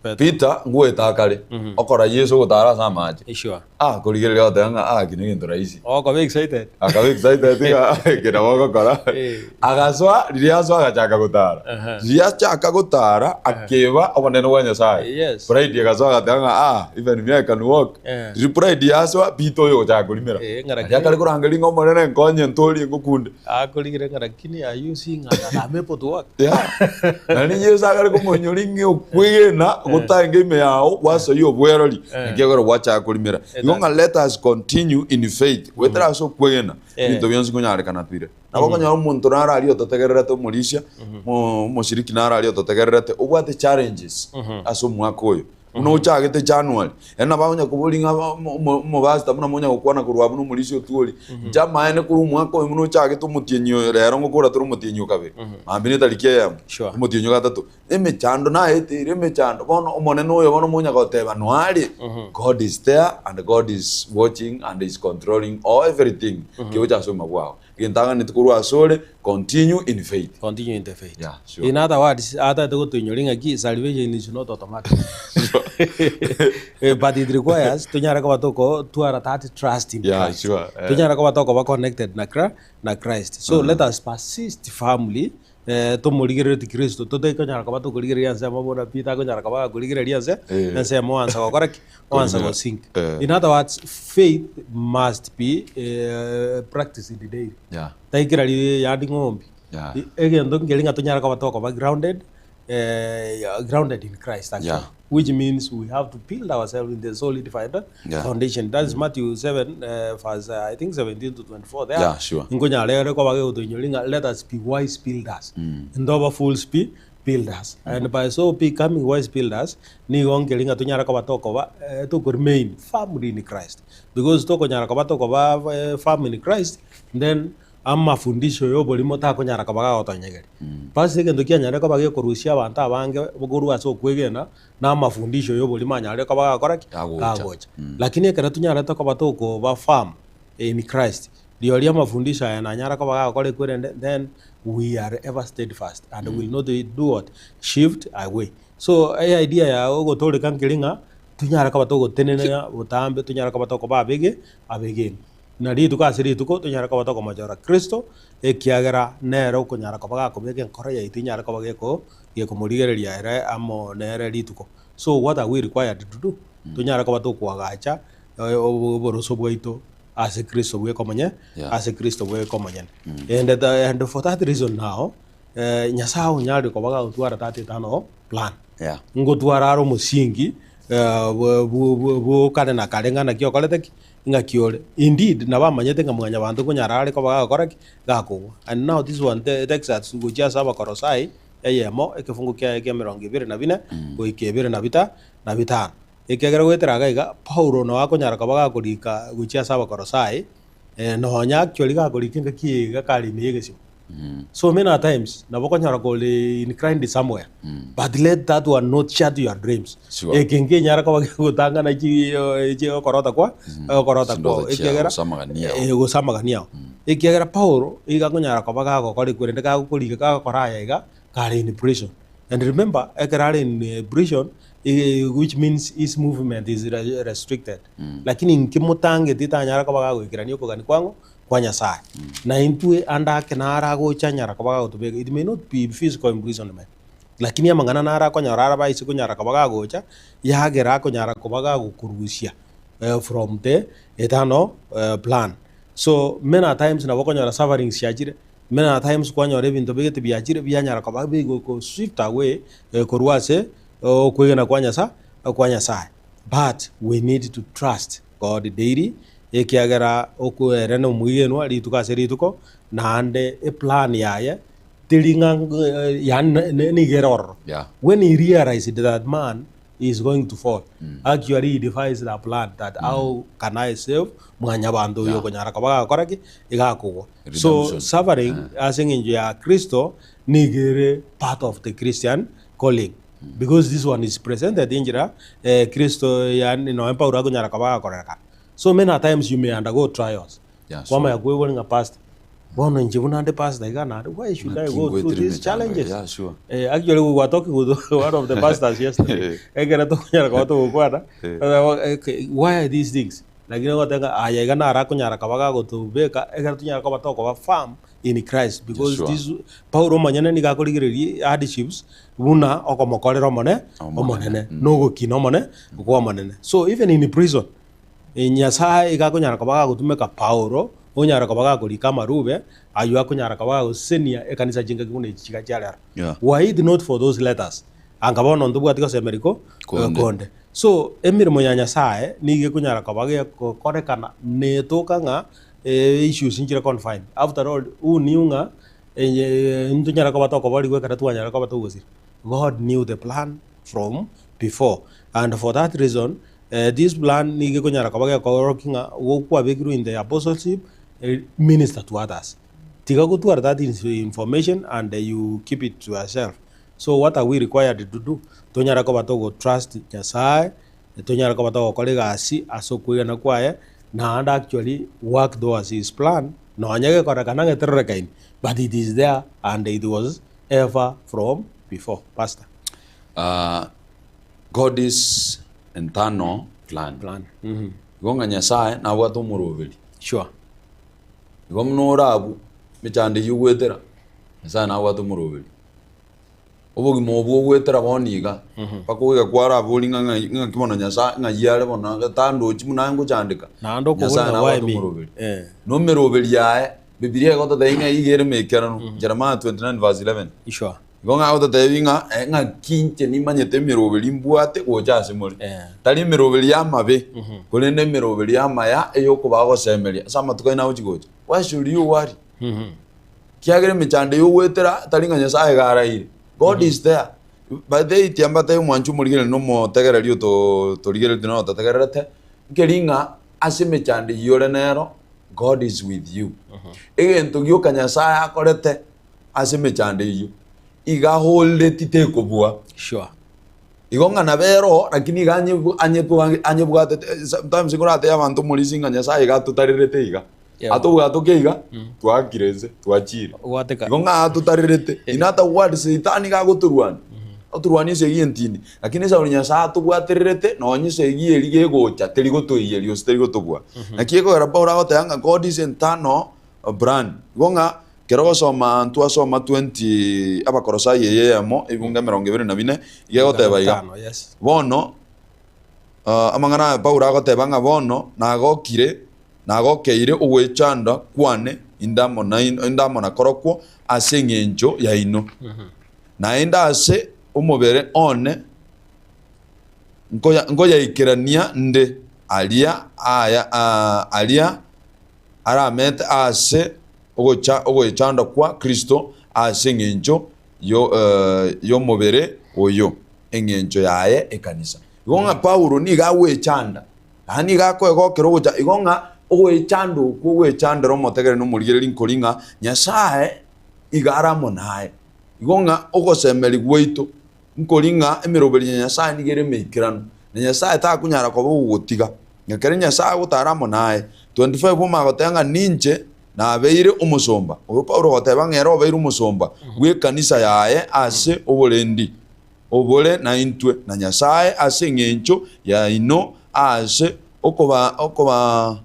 A: But,
B: Peter ngweta akare okora Yesu ogotara ase amache.
A: sure.
B: Ah korigereria goteba ng'a ah eki negento rahisi.
A: Okoba excited.
B: Akaba excited ng'a eke nabo ogokora.
A: Eh.
B: Agasoa riria asoa agachaka gotara.
A: Aha.
B: Riria achaka gotara akeba obonene bwa Nyasaye.
A: Yes.
B: Pride egasoa agateba ng'a ah even me I can walk.
A: Eh.
B: Riria pride yasoa Peter oyo ogochaka korimera.
A: Eh, ng'a
B: Aria
A: lakini-
B: akare korangeria ng'a Omonene nkonye ntorie ngokunde.
A: Akorigire ng'a lakini are you seeing that I'm able to walk?
B: Yeah. Naende Yeso akare komonyora ing'e okwegena gotaenge ime yao gwasoyia obwerori ekiagera gwachaka korimera. Igo ng'a let us continue in faith goetera ase okwegena ebinto bionsi konyarekana bire. Nabo okonyora omonto naro aria ototegererete omorisia, mo- omoshiriki naro aria ototegererete obwate challenges ase omwaka oyo. Buna ochagete January, ere nabo akonya koboria ng'a omo- omo- omopastor buna monya gokwana korwa abwo na omorisia otwori, inche amaene korwa omwaka oyo buna ochagete omotienyi oyo rero ngokora tore omotienyi o kabere, mambia ne etariki eyemo,
A: Sure.
B: omotienyi o gatato, emechando naeteire emechando, bono omonene oyo bono monya goteba noare, God is there and God is watching and is controlling all everything kegocha ase obogima bwao. Egento aganeti korwa asore, continue in faith.
A: Continue in the faith.
B: Yeah, sure.
A: In other words, atagete gotoinyora ng'aki salvation is not automatic. Eh, But it requires tonyare koba tokotwara that trust in
B: Yeah,
A: Christ.
B: sure, eh.
A: Tonyare koba tokoba connected na Chra- na Christ. So let us persist firmly eh, tomorigereretie Kristo totekonyara koba tokorigereria ensemo buna Peter akonyara koba gakorigereria ense
B: Eh.
A: ensemo oansa gokora ki? Oansa
B: Korimera.
A: gosink.
B: Eh.
A: In other words, faith must be eh, practiced daily.
B: Yeah.
A: Taikera ri yandi ng'ombi.
B: Yeah.
A: Egento nkeri ng'a tonyare koba tokoba grounded eh, grounded in Christ actually.
B: Yeah.
A: Which means we have to build ourselves in the solid
B: Yeah.
A: foundation. That is Matthew 7 uh, verse uh, I think 17 to 24 there.
B: Yeah, sure.
A: Nkonyara ere koba gegotoinyori ng'a let us be wise builders. Ntoba fools be builders. And by so becoming wise builders, nigo nkeri ng'a tonyare koba tokoba eh, toko remain firmly in Christ. Because tokonyara koba tokoba eh, firm in Christ, then amafundisho ya oborimo takonyara koba gagotonyegeria. Bas egento kianyarire koba gekorusia abanto abange korwa ase okwegena, na amafundisho ya oborimo anyarire koba gakora ki?
B: Gagocha.
A: Gagocha. Lakini ekero tonyarete koba tokoba firm in Christ, rirorio amafundisho aya nanyara koba gagokora ekwerende, then we are ever steadfast and will not do what? Shift away. So eidea ya ogotoreka nkeri ng'a tonyare koba togotenenera botambe, tonyare koba tokoba abege abegeni. Na rituko ase rituko tonyare koba tokomochora Kristo, ekiagera nere okonyara koba gakobeka enkoro yaito enyare koba geko gekomorigereria ere amo nere rituko. So what are we required to do? Tonyare koba tokoagacha oboroso bwaito ase Kristo bweka omonye
B: Yeah.
A: ase Kristo bweka omonyene. And the, and for that reason now, eh, Nyasaye onyarire koba gagotwara that eternal plan.
B: Yeah.
A: Ngotwara are omosingi eh, bwa- bwa- bwa- bwa kare na kare ng'a naki okorete ki? Ng'aki ore. Indeed, nabo amanyete ng'a mwanyabanto nkonyara are koba gagokora ki? Gakogwa. And now this one te- takes us gochia ase Abakorosai, eyemo, ekefungo kiaye kia emerongo ebere na bine, goika ebere na bita na bitano. Ekiagera goetera iga iga, Paulo nabo akonyara koba gakorika gochia ase Abakorosai, eh, nonya actually gakorika engaki eye iga kare ime y'egesimo. So many a times nabo okonyora kore inclined somewhere but let that one not shut your dreams.
B: Sure.
A: Eke nkenyara koba kegotang'ana chi chi okorota kwa okorota
B: Chindoto
A: kwao
B: chiao,
A: ekiagera
B: gose amagani ao.
A: eh, gose amagani ao. Ekiagera Paulo iga akonyara koba gagokora korende gagokoriga gagokora aya iga kare in prison. And remember ekero are in prison which means his movement is restricted. Lakini nkemotangeti tanyara koba gagoikerania okogania kwang'o kwa Nyasae. Na intwe ande ake naro agocha anyara koba gagotobeka, it may not be physical imprisonment, lakini amang'ana naro akonyora arabe aise konyara koba gagocha, yagera akonyara koba gagokorusia from the eternal plan. So many a times nabo okonyora sufferings chiachire, many a times kwanyora ebinto bigete biachire bianyara koba bigoko swept away korwa ase okwegena kwa Nyasae kwa Nyasae. But we need to trust God daily ekiagera okwo ere nomwegenwa rituko ase rituko, naende eplan yaye teri ng'a yaani nigo ere ororo.
B: Yeah.
A: When he realized that man is going to fall, actually he devised a plan that how can I save mwanyabanto oyo
B: Yeah.
A: okonyara koba gagokora ki? Iga akogwa. So
B: Redemption.
A: suffering ase eng'encho ya Kristo nigo ere part of the Christian calling. Because this one is presented enchera Kristo yaani nonya Paulo akonyara koba agakorekana. So many a times you may undergo trials.
B: Yeah,
A: Kwamanya
B: sure.
A: kwebori ng'a pastor, bono inche buna nde pastor iga naende why should I
B: Naki
A: go through
B: ngwetire
A: these
B: emechando
A: challenges?
B: Yeah, sure.
A: Eh, actually we were talking with one of the pastors yesterday. Ekero tokonyara koba togokwana, okay, why are these things? Lakini ogoteba ng'a aya iga naro akonyara koba gagotobeka ekero tonyara koba tokoba firm in Christ because
B: Sure.
A: this Paulo omonyene nigo akorigereria hardships buna okomokorera omone omonene na ogokina omone kwa omonene. So even in prison Nyasae iga akonyara koba gagotumeka Paulo, onyara koba gakorika amarube aywo akonyara koba gagosesenia ekanisa chingaki buna echi chiga chia rero.
B: Yeah.
A: Were it not for those letters, anga bono ntobwati gosemeria ko
B: Konde.
A: konde. So emeremo ya Nyasae nigo ekonyara koba gegokorekana netoka ng'a issues nchire confined. After all, who knew ng'a ntonyare koba tokoborigwa ekero twanyara koba togosira. God knew the plan from before and for that reason this plan nigo ekonyara koba gekorokia ng'a gokwabekirwe in the apostleship minister to others. Tiga gotwara that information and you keep it to yourself. So what are we required to do? Tonyare koba togo trust Nyasaye, tonyare koba togokora egasi ase okwegena kwaye, naende actually work towards his plan, nonye gekorekana ng'a eterorekaini, but it is there and it was ever from before. Pastor.
B: Ah, God is internal plan.
A: Plan.
B: Igo ng'a Nyasaye nabwate omoroberi.
A: Sure.
B: Igo buna ore abwo, emechando eyio ogwetera, Nyasaye nabwate omoroberi. Obogima obwo ogwetera bono iga, mpaka oige kwarabori ng'a ng'ai ng'aki bono Nyasaye ng'ai are bono iga tandochi buna aye ngochandeka.
A: Naende okobori
B: Nyasaye
A: ng'a why
B: nabwate
A: me?
B: omoroberi.
A: Eh.
B: Na omeroberi yaye, Bibilia egototebia ng'a iga ere emekeranu, Jeremiah 29 verse 11.
A: Sure.
B: Igo ng'a agototebia ng'a eh, ng'aki inche nimanyete emeroberi mbwate gocha ase more.
A: Eh.
B: Tari emeroberi y'amabe, korende emeroberi y'amaya eyokobaa gosemeria ase amatuko aino agochi gocha. Why should you worry? Kiagera emechando eye ogwetera tari ng'a Nyasaye iga araire. God is there. By the way, tiambatebie omwanchi omorigereria na omotegereri oto torigereretie na ototegererete, nkeri ng'a ase emechando eyio ore nero, God is with you. Egento gioka Nyasaye akorete ase emechando eyio, iga aholdeti tekobua.
A: Sure.
B: Igo ng'a nabo ere oo, lakini iga anyebu anyebu anyebwatete sometimes nkoratebie abanto omorisia ng'a Nyasaye iga atotarerete iga.
A: Yeah.
B: Atobwatoke iga, twaakire inse, twachire.
A: Gwateka.
B: Igo ng'a atotarerete. In other words, Saitani iga agotorwania. Agotorwania esegi entindi. Lakini esauri Nyasaye atobwatererete, nonye esegi eria gegocha, teri gotoiyeria gose teri gotobua. Naki ekogera Paulo agoteba ng'a God is eternal brand. Igo ng'a kero ogosoma ntwasoma 20 Abakorosai eye eyemo, ebibungo emerongo ebere na bine, iga egoteba iga,
A: Tano, yes.
B: bono amang'ana aya Paulo agoteba ng'a bono nagokire Nagokeire ogwechanda kwane inde amo nainwe, inde amo nakorokwo ase engencho yaino. Naende ase omobere one nkoya nkoyaikerania nde aria aya aria aramete ase ogocha ogwechanda kwa Kristo ase engencho yo y'omobere oyo, engencho yaye ekanisa. Igo ng'a Paulo nigo agwechanda. Naende nigo akoegokera ogocha igo ng'a ogwechanda okwo ogwechandera omotegereri na omorigereria nkori ng'a Nyasae. iga are amo naye. Igo ng'a ogosemeria gwaito nkori ng'a emeroberio ya Nyasae nigo ere emeikeranu, na Nyasae takonyara koba ogogotiga. Na ekero Nyasae agotara amo naye, 25 omanye goteba ng'a ninche nabeire omosomba. Oyo Paulo ogoteba ng'a ere obeire omosomba bw'ekanisa yaye ase oborendi obore naintwe na Nyasae ase engencho yaino ase okoba okoba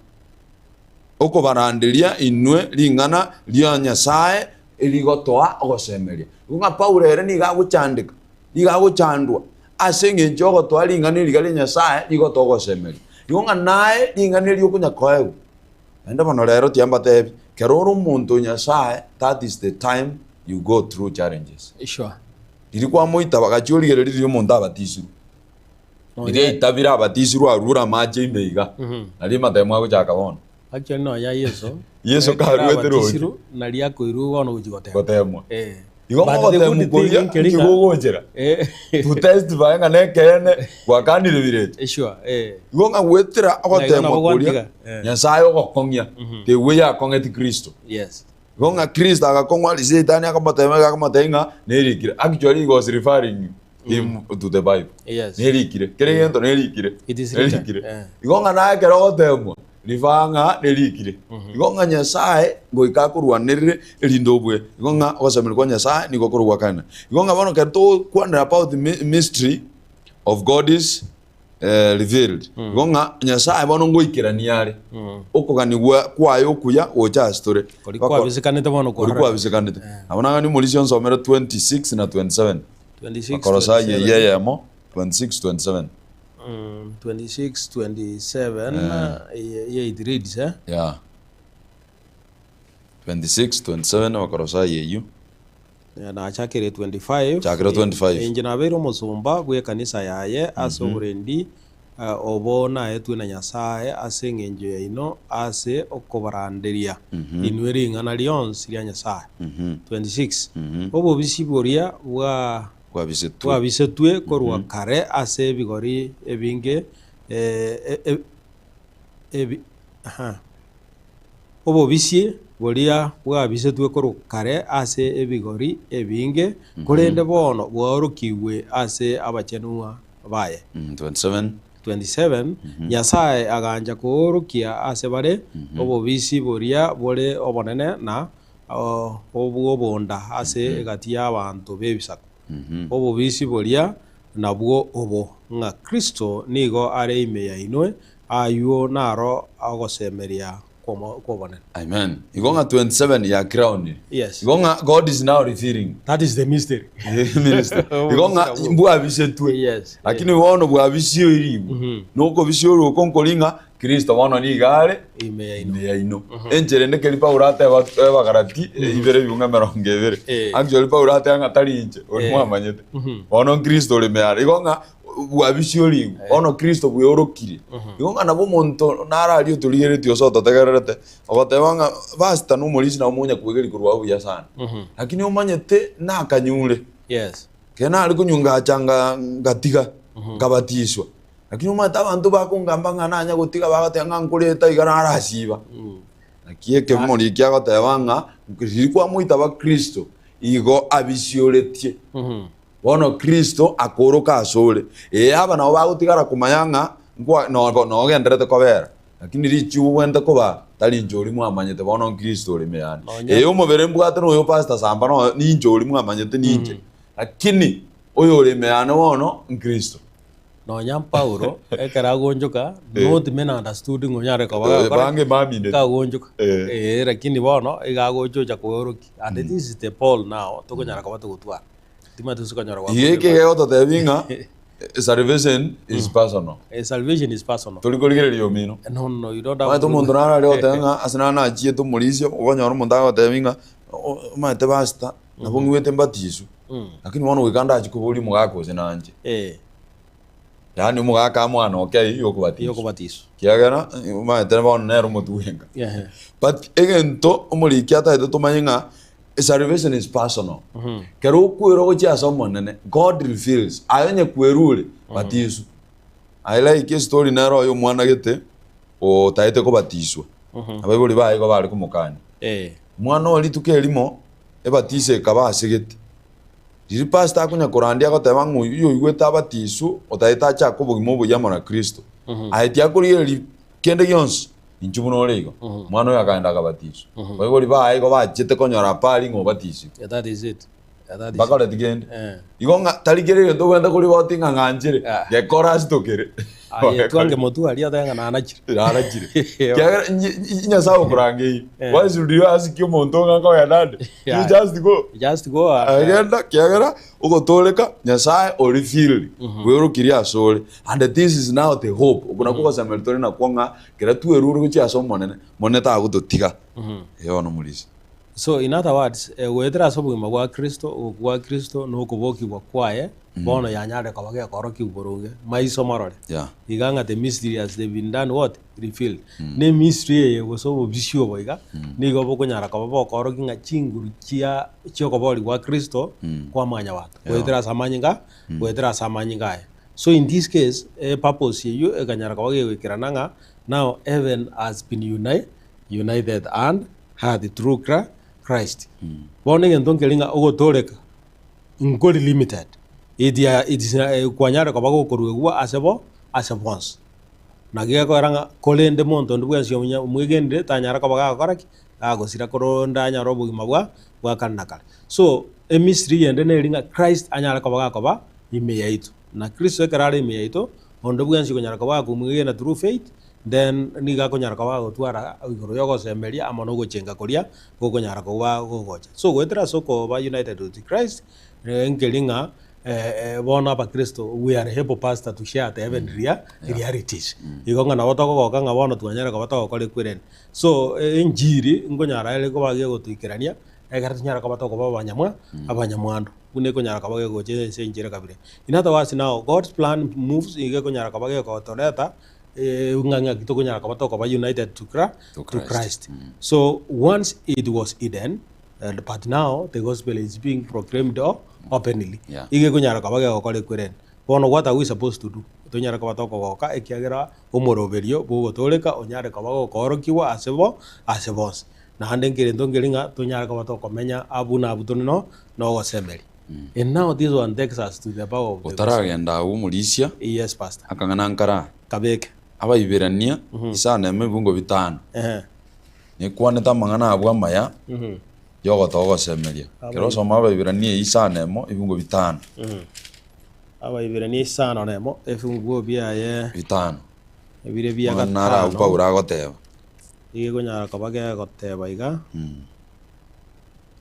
B: okobaranderia inwe ring'ana ria Nyasae erigotoa ogosemeria. Igo ng'a Paulo ere nigo agochandeka, nigo agochandwa ase engencho y'ogotoa ring'ana eriga ria Nyasae rigotoa ogosemeria. Igo ng'a naye ring'ana eri okonya koegwa. Naende bono rero tiga mbatebi, kero ore omonto o Nyasae, that is the time you go through challenges.
A: Sure.
B: Riria kwamoitaba, gachia origereria riria omonto abatisirwe. Riria aitabire abatisirwe arure amache ime iga, nario amatemo agochaka bono.
A: Actually nonya Yeso,
B: Yeso
A: ekero
B: karuete roche.
A: abatisirwe, nario akoirwa bono gochia gotemwa.
B: Gotemwa.
A: Eh.
B: Igo
A: But the
B: mogotemu
A: good thing
B: koria,
A: nkeri
B: nki
A: ng'a-
B: gogochera?
A: Eh.
B: To testify ng'a nekeene gwakanire birecha.
A: Sure, eh.
B: Igo ng'a goetera
A: Ng'a igo
B: ogotemwa
A: nabo
B: koria,
A: gwantiga. Eh.
B: Nyasaye ogokong'ia, tegwe yakong'eti Kristo.
A: Yes.
B: Igo ng'a Kristo agakong'wa ri Shetani akamotema iga akamotebia ng'a nerikire. Actually he was referring him to the Bible.
A: Yes.
B: Nerikire. Kera egento nerikire.
A: It is written.
B: Nerikire.
A: Eh.
B: Igo ng'a naye ekero ogotemwa, rifaa ng'a nerikire. Igo ng'a Nyasaye goika akorwanerere erinde obue. Igo ng'a ogosemeria kwa Nyasaye nigo korogwa kare na. Igo ng'a bono ekero togokwanera about the mystery of God is eh, revealed. Igo ng'a Nyasaye bono ngoikerania are okoganigwa kwaye okuya gocha ase tore.
A: Kori kwabisekanete bono
B: Kori
A: kwarora.
B: kwabisekanete. Nabo nagani omorisia onsomere 26 na 27.
A: 26,
B: Akorosai
A: 27.
B: eye eyemo 26 27.
A: 26, 27, ye it reads, eh?
B: Yeah. 26 27 Abakorosai eyio.
A: Nachakire 25.
B: Chakire 25.
A: Inche nabeire omosomba bw'ekanisa yaye ase oborendi obo naetwe na Nyasae ase engencho yaino ase okobaranderia inwe ring'ana rionsi ria Nyasae. 26 Obobisi boria bwa
B: Bwabisetwe.
A: bwabisetwe korwa kare ase ebigori ebinge ebi aha. Obobisi boria bwabisetwe korwa kare ase ebigori ebinge, korende bono bwaorokigwe ase abachenwa baye.
B: 27.
A: 27, Nyasae agancha koorokia ase bare obobisi boria bore obonene na obw'obonda ase egati y'abanto b'ebisaku. Obobisi boria nabwo obo, ng'a Kristo nigo are ime yainwe, Ayio naro ogosemeria kw'obonene.
B: Amen. Igo ng'a 27 ya crown.
A: Yes.
B: Igo ng'a God is now revealing.
A: That is the mystery.
B: Minister. Igo ng'a mbwabisetwe.
A: Yes.
B: Lakini bono bwabisioirigwe. Nokobisiorwa oko nkori ng'a Kristo bono nigo are
A: Ime yaino.
B: ime yaino. Enchera ende keri Paulo ateba Abagalati ibere ebiunga emerongo ebere. Actually Paulo ateba ng'a tari inche, oria mwamanyete. Bono Kristo ore ime yane. Igo ng'a bwabisiorirwe, bono Kristo bweorokirie. Igo ng'a nabo omonto naro aria otorigeretie gose ototegererete, ogoteba ng'a pastor na omorisia nabo monya kwegeria korwa abwo buya sana. Lakini omanyete nakanyure,
A: Yes.
B: ekero nare konywa ngacha nga ngatiga, nkabatiswa. Lakini omanyete abanto bakongamba ng'a nanya gotiga bagoteba ng'a nkoreta iga narasiba. Naki ekemori eki agoteba ng'a riria kwamoitaba Kristo, igo abisioretie. Bono Kristo akooroka asore. Ee, aba nabo bagotigara komanya ng'a nkwa nobo nogendererete kobera, lakini richiugo obwenerete koba tari inche oria mwamanyete, bono Kristo ore ime yane.
A: Nonya-
B: Ee, omobere mbwate noyo Pastor Samba noyo ninche oria mwamanyete ninche, lakini oyore ime yane bono n'Kristo.
A: Nonya Paulo ekero agonchoka, not many understood ng'a onyare koba
B: Eh,
A: gakora
B: bange bamineti.
A: kagonchoka.
B: Eh.
A: Eh, lakini bono iga agocha ocha koorokia. And this is the Paul now tokonyara koba togotwara. Timanyeti gose okonyora
B: Iga
A: gwakorire
B: eke gegototebia ng'a salvation is personal.
A: Eh, salvation is personal.
B: Tori korigereria omino.
A: No, no, you don't have
B: Omanyete
A: to
B: omonto naro aria ogoteba ng'a ase naro nachiete omorisia, okonyora omonto agotebia ng'a omanyete pastor, nabo ng'igwete mbatiswe, lakini bono goika ndachie koboria omogaka ose nanche.
A: Eh.
B: Yaani omogaka amwana oke ayio yokobatiswa.
A: Yokobatiswa.
B: Kiagera omanyete bono nere omotwe enka.
A: Ehe.
B: But egento omoriki atagete tomanye ng'a salvation is personal. Kero okwera ogochia ase Omonene, God reveals, aye onye kwerure, batiswa. I like estory nere oyo omwana gete otaete kobatiswa. Abaibori baye igo bare komokania.
A: Eh.
B: Omwana oyo rituko erimo. Ebatiso ekaba ase gete. Riria pastor akonya korandia agoteba ng'a oyio oigwete abatisu otagete achake obogima oboyia amo na Kristo. Aye tiakorigereria kende gionsi, inchuo buna ore igo. Omwana oyo akaenda akabatiswa. Baibori baye igo bachete konyora apari ng'a obatisirwe.
A: Yeah, that is it. Yeah, that is it.
B: Mbakoreti kende.
A: Eh.
B: Igo ng'a tari kera egento ogwenta koriboti ng'a ng'anchire,
A: Ah.
B: gekore ase tokere.
A: Aye twange motwe aria otebe ng'a nanachire.
B: Narachire. Kiagera Nyasaye okorangeirie.
A: Eh.
B: Why should you ask omonto ng'a nkogenda ande? You
A: Yeah.
B: just go.
A: Just go and,
B: Agenda kiagera ogotooreka Nyasaye o revealed bweorokirie asore. And this is now the hope. Oko nakwo ogosemeria tore nakwo ng'a kera twerure gochia ase Omonene, Omonene tagototiga. Ee bono Omorisia.
A: So in other words, goetera ase obogima bwa Kristo, ogokwa gwa Kristo, na okobokigwa kwaye, bono yanyarire koba gekorokigwa boronge, maiso morore.
B: Yeah.
A: Iga ng'a the mystery has been done what? Revealed. Na emystery eye gose obobisi obo iga, nigo bokonyara koba bokorokia ng'a chinguru chia chiokoboria gwa Kristo kwa mwanyabanto, goetera ase amanyinga, goetera ase amanyinga aye. So in this case, epurpose eyio ekanyara koba gegoikerana ng'a now heaven has been united and earth through Christ. Bono egento nkeri ng'a ogotooreka nkori limited, it it is kwanyare koba gokoruegwa ase bo ase bonsi. Naki gekogera ng'a korende monto onde bwensi omuya omwegenire tanyara koba gagokora ki? Gagosira korende anyore obogima bwa bwa kare na kare. So, emystery eyende neri ng'a Christ anyare koba gakoba ime yaito. Na Kristo ekero are ime yaito, onde bwensi okonyara koba gakomwegena through faith, then nigo akonyara koba gagotwara igoro yogosemeria amo na ogochenga koria gokonyara koba gogocha. So goetera ase okoba united with Christ, nkeri ng'a bono abakristo we are able pastor to share the heaven rea realities. Igo ng'a nabo togogoka ng'a bono twanyare koba togokora ekwerende. So enchiri nkonyara ere koba gegotoikerania ekero tonyare koba tokoba abanyamwa abanyamwando buna ekonyara koba gegocha ase enchera kabere. In other words now God's plan moves iga ekonyara koba gegotoreta ng'a ng'aki tokonyara koba tokoba united to
B: To
A: to
B: Christ.
A: Christ. So once it was hidden and but now the gospel is being proclaimed openly.
B: Yeah.
A: Iga ekonyara koba gegokora ekwerende. Bono what are we supposed to do? Tonyare koba tokogoka ekiagera omoroberio bwogotooreka onyare koba gokoorokigwa ase bo ase bonsi. Naende nkerento nkeri ng'a tonyare koba tokomenya abwo na abwo tore no nogosemeria. And now this one takes us to the power of the gospel.
B: Otaragenda agwo omorisia,
A: Yes pastor.
B: akang'ana nkara
A: Kabeke.
B: Abaiberania isano emo ebibungo bitano.
A: Ehe.
B: Nekwanete amang'ana abwo amaya yogotoa ogosemeria. Ekero osoma Abaiberania isano emo ebibungo bitano.
A: Abaiberania isano nemo ebibungo biaye
B: Bitano.
A: ebire bia
B: Amang'ana naro abwo
A: gatano.
B: Paulo agoteba.
A: Nigo ekonyara koba gegoteba iga,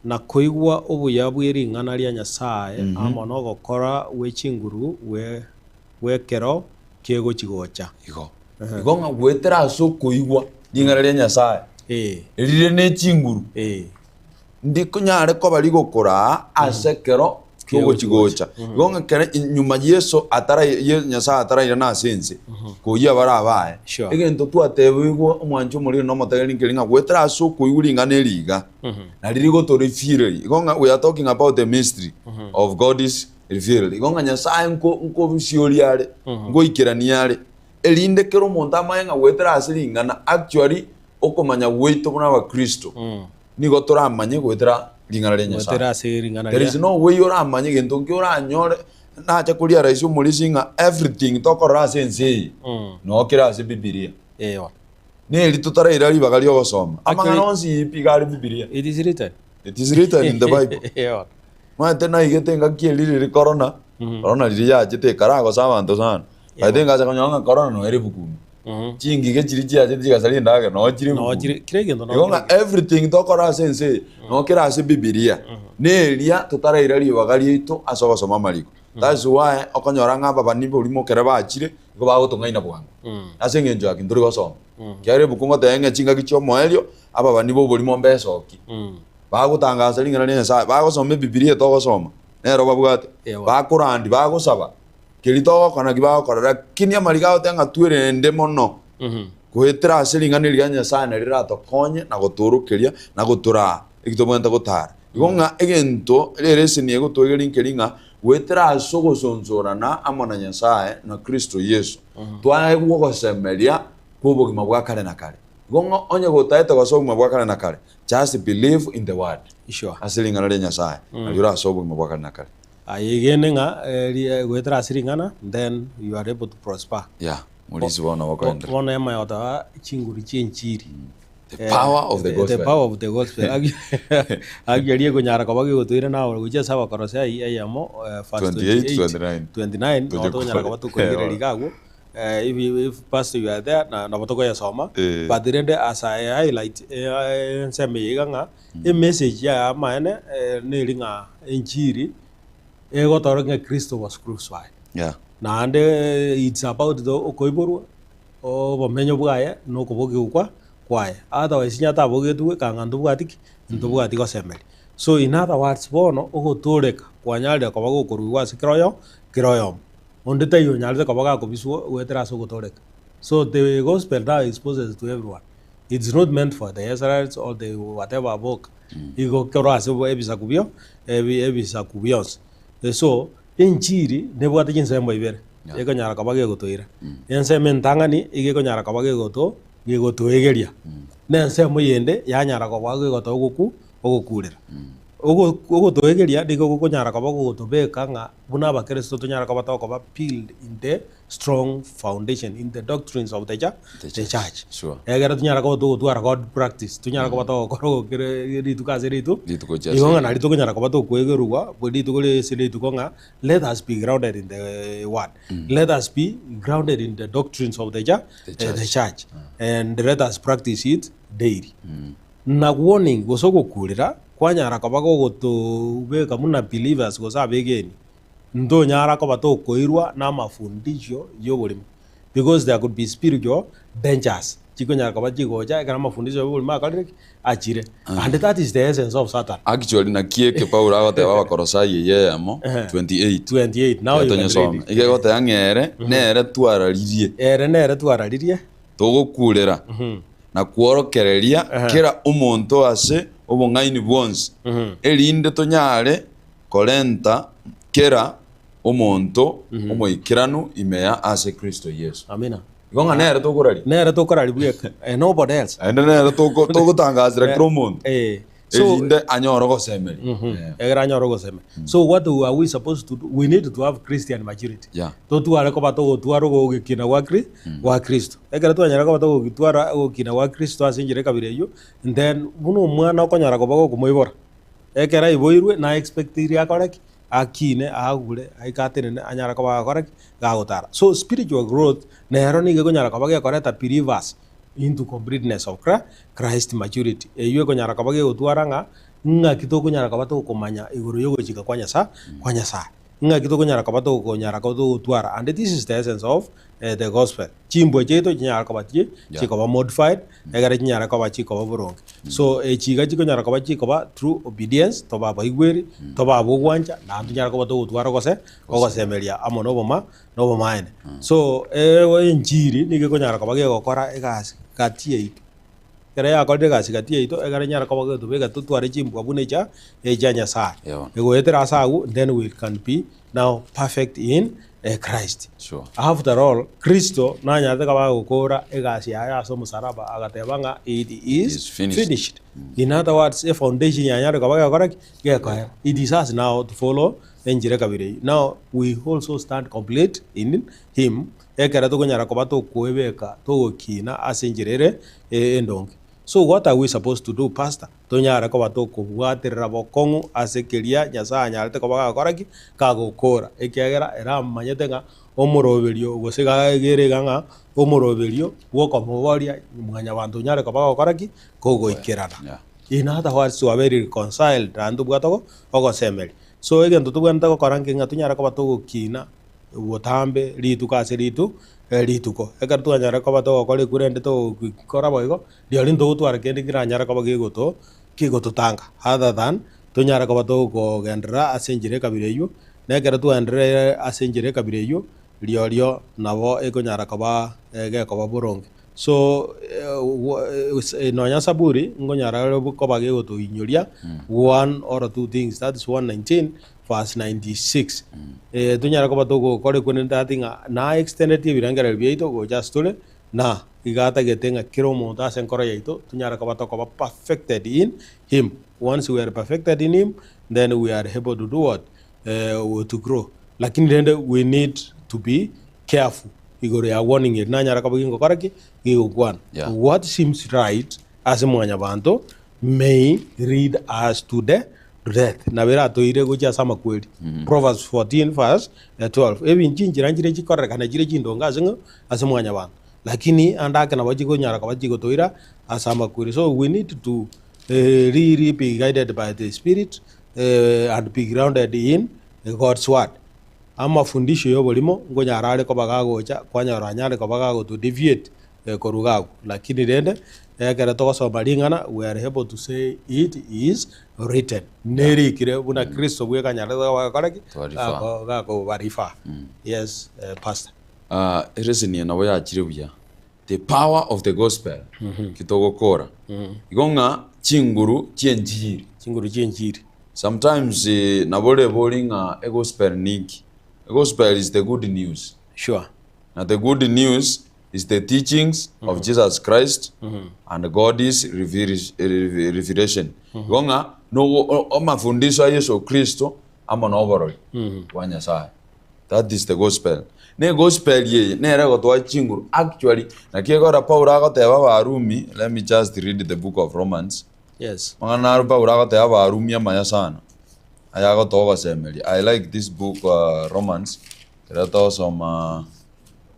A: Na koigwa obuya bwe ring'ana ria Nyasae amo nogokora gwe chinguru gw'ekero kegochi-gocha.
B: Igo. Igo ng'a goetera ase okoigwa ring'ana ria Nyasae, erire ne chinguru, ndikonyare koba rigokoraa ase ekero kiogochi-gocha. Igo ng'a ekero nyuma Yeso atara Nyasae atarairana ase ense, koyia abare abaye,
A: Sure.
B: egento twatebigwe omwancho omoriri na omotegereri nkeri ng'a goetera ase okoigwa ring'ana eri iga, nari rigotorefireri. Igo ng'a we are talking about the mystery of God's revealed. Igo ng'a Nyasae nko nkobisioria are, nkoikerania are, erinde kera omonto amanye ng'a goetera ase ring'ana actually okomanya gwaito buna abakristo nigo toramanye goetera ring'ana ria Nyasae.
A: Goetera ase ring'ana
B: There
A: ria
B: is no way oramanye gento nki oranyore nacha koria rahisi omorisia ng'a everything tokorora ase ense eye noo kere ase bibilia.
A: Ewa.
B: Neri totaraira ribaga ri'ogosoma.
A: Actually-
B: Amang'ana onsi pi iga are bibilia.
A: It is written.
B: It is written in the Bible.
A: Ewa.
B: Omanyete naigete engaki eria riri corona, corona riria yachete ekaragosa abanto sana. By the way ngacha konyora ng'a corona noyo ere ebuku ime. Chingige chiria chiachete chigasaria endagera noyo chire
A: Noo
B: ebuku ime.
A: chire kera egento noo
B: Igo ng'a
A: kere.
B: everything tokora ase ense eye noo kere ase Bibilia. Neria totaraira ribaga riaito ase ogosoma amariko. That's why okonyora ng'a ababani borimo ekero bachire nigo bagotong'aina bwango. Ase eng'encho yaki ntori gosoma. Ekiagera ebuku ngoteba ng'a chingaki chia omoerio ababani ba oborimo mbesoki. Bagotangasa ring'ana ria Nyasae, bagosoma Ebibilia etogosoma, nero babwate,
A: Ewa.
B: bakorandi, bagosaba, keria togokora naki bagokora, lakini amariko agoteba ng'a twerende mono goetera ase ring'ana eri ria Nyasae nari riratokonye na gotoorokeria na gotoraa eki tobwenerete gotara. Igo ng'a egento ereseni egotwegeria nkeri ng'a goetera ase ogosonsorana amo na Nyasae na Kristo Yeso, twaegwa ogosemeria kw'obogima bwa kare na kare. Igo ng'a onye gotaete gosoa obogima bwa kare na kare, just believe in the word,
A: Sure.
B: ase ring'ana ria Nyasaye, nario orasoe obogima bwa kare na kare.
A: Aye egene ng'a goetera ase ring'ana then you are able to prosper.
B: Yeah, morisi bono bokoenderera.
A: Bono ema yotoa chinguru chi'enchiri.
B: The power of the
A: The
B: gospel.
A: power of the gospel. Actually ekonyara koba gegotoira nawe gochia ase Abakolosai eyemo verse
B: 28,
A: 28,
B: 29.
A: 29, nabo
B: Toche
A: tokonyara koba
B: kore.
A: tokorigereria iga agwo. If you if pastor you are there na nabo tokoyesoma
B: Eh.
A: but rende as I highlight ensemo eye iga ng'a emessage yaye amaene neri ng'a enchiri egotorokia ng'a Kristo was crucified.
B: Yeah.
A: Naende it's about the okoiborwa, obomenyo bwaye na okobokigwa kwa kwaye. Otherwise onye atabogetwe kanga ntobwati ki? Ntobwati gosemeria. So in other words bono ogotoreka kwanyarire koba gokoruigwa ase kera oyo kera oyomo. Onde taiyo onyarete koba gakobiswa goetera ase ogotoreka. So the gospel now exposes to everyone. It's not meant for the Israelites or the whatever boka. Igo korwa ase ebisaku bio ebi ebisaku bionsi. So enchiri nebwate chinsemo ibere ekonyara koba gegotoira. Ensemo entang'ani iga ekonyara koba gegoto gegotoegeria. Na ensemo yende yanyara koba gegotoa ogoku ogokurera. Ogo ogotoegeria nigo gokonyara koba gogotobeka ng'a buna abakristo tonyare koba tokoba build in the strong foundation in the doctrines of the
B: The
A: the church.
B: Sure.
A: Egere tonyare koba togotwara God practice, tonyare koba togokora ogokere rituko ase ritu
B: Rituko chia ase
A: igo ng'a
B: rituko.
A: nari tokonyara koba tokoegerigwa bwe rituko ase rituko ng'a let us be grounded in the word, let us be grounded in the doctrines of the
B: The
A: the
B: church.
A: church and let us practice it daily. Na warning gose ogokurera kwanyara koba gogotobeka buna believers gose abegeni, ntonyara koba tokoirwa na amafundisho y'oborimo because there could be spiritual dangers chikonyara koba chigocha ekero amafundisho y'oborimo akorire ki? Achire. And that is the essence of Satan.
B: Actually naki eke Paulo agoteba Abakolosai eye eyemo 28.
A: 28 now you can read
B: Tonyesome.
A: it.
B: Iga egoteba ng'a ere nere twararirie.
A: Ere nere twararirie.
B: Togokurera na kworokereria kera omonto ase obong'aini bwonsi, erinde tonyare korenta kera omonto omoikeranu ime ya ase Kristo Yeso.
A: Amina.
B: Igo ng'a nere tokoraria.
A: Nere tokoraria bweka, and nobody else.
B: Naende nere toko- togotangasera kera omonto,
A: Eh, so
B: erinde anyore ogosemeria. Eh,
A: egere anyore ogosemeria. So what are we supposed to do? We need to have Christian maturity.
B: Yeah.
A: Totware koba togotwara ogokina gwa Kri gwa Kristo. Ekero twanyara koba togotwara ogokina gwa Kristo ase enchera ekabira eyio, then buna omwana okonyora koba gokomoibora, ekero aiboirwe na expectiri akore ki? Akine, agure, aike atenene anyare koba gakora ki? Gagotara. So spiritual growth nero nigo ekonyara koba gekoreta believers into completeness of Christ maturity. Eyio ekonyara koba gegotwara ng'a ng'aki tokonyara koba tokomanya igoro y'ogochika kwa Nyasae kwa Nyasae. Ng'aki tokonyara koba tokonyara koba togotwara and this is the essence of the gospel. Chimbwa chiaito chinyare koba chi chikoba modified egere chinyare koba chikoba boronge. So echi iga chikonyara koba chikoba through obedience tobe abaigweri, tobe abogwancha naende tonyare koba togotwara gose ogosemeria amo na oboma na obomaene. So enchiri nigo ekonyara koba gegokora egasi gati yaito. Ekero yakorire egasi gati yaito, ekero enyare koba getobeka totware chimbwa buna echa echia Nyasaye.
B: Eeh.
A: Egoetera ase agwo, then we can be now perfect in Christ.
B: Sure.
A: After all, Kristo nanyarete koba agokora egasi yaye ase omosalaba agateba ng'a it is,
B: is finished.
A: finished. In other words, e foundation yanyare koba gekora ki? Gekoera. It is us now to follow enchera ekabere eyio. Now we also stand complete in him Ekero tokonyara koba tokoebeka togokina ase enchera ere endonge. So what are we supposed to do pastor? Tonyare koba tokobwaterera bokong'u ase keria Nyasae anyarete koba gagokora ki? Kagokora. Ekiagera ere amanyete ng'a omoroberio gose gere iga ng'a omoroberio bw'okomoboria mwanyabanto onyare koba gagokora ki? Kogoikerana.
B: Yeah.
A: In other words twabere reconciled naende tobwate ogosemeria. So egento tobwenerete gokora nki ng'a tonyare koba togokina botambe rituko ase ritu rituko. Ekero twanyara koba togokora ekura ende togokora boigo, rirorio ntogotwara kende keranyare koba kegoto kegototanga other than tonyare koba tokogenderera ase enchera ekabira eywo, na ekero twaenderere ase enchera ekabira eywo, riorio nabo ekonyara koba gekoba boronge. So nonya Zaburi nkonyara ere koba gegotoinyoria one or two things, that is 119 verse 96. Tonyare koba togokora ekwenene tati ng'a na extended ebirengererio biaito gocha ase tore. Na iga atagete ng'a kera omonto ase enkoro yaito tonyare koba tokoba perfected in him. Once we are perfected in him, then we are able to do what? To grow. Lakini rende we need to be careful igoro ya warning eri nanyare koba gingokora ki? Gigokwana.
B: Yeah.
A: What seems right ase mwanyabanto may lead us to the to death. Nabo eratoire gochia ase amakweri. Proverbs 14 verse 12. Ebi chinchera nchire chikorekana chire chindonge ase ng'o? Ase mwanyabanto. Lakini ande ake nabo chikonyara koba chigotoira ase amakweri. So we need to really be guided by the spirit and be grounded in God's word. Amafundisho y'oborimo nkonyara are koba gagocha kwanyora anyare koba gagoto deviate korwa iga agwo. Lakini rende ekero togosoma ring'ana we are able to say it is written. Nerikire buna Kristo bweka anyarete koba gakora ki?
B: Twarifaa.
A: Gako gakobarifaa. Yes pastor.
B: Ah, ereseni eye nabo yachire buya. The power of the gospel ki togokora. Igo ng'a chinguru chi'enchiri.
A: Chinguru chi'enchiri.
B: Sometimes nabo orebori ng'a egospel ninki? Egospel is the good news.
A: Sure.
B: Na the good news is the teachings of Jesus Christ and God's revelation. Igo ng'a nogo amafundisho a Yeso Kristo amo na oborori bwa Nyasaye. That is the gospel. Na egospel eye nere egotoa chinguru actually naki ekero Paulo agoteba Abarumi, let me just read the book of Romans.
A: Yes.
B: Amang'ana naro Paulo agoteba Abarumi amaya sana, aya agotoa ogosemeria. I like this book uh, Romans, ekero togosoma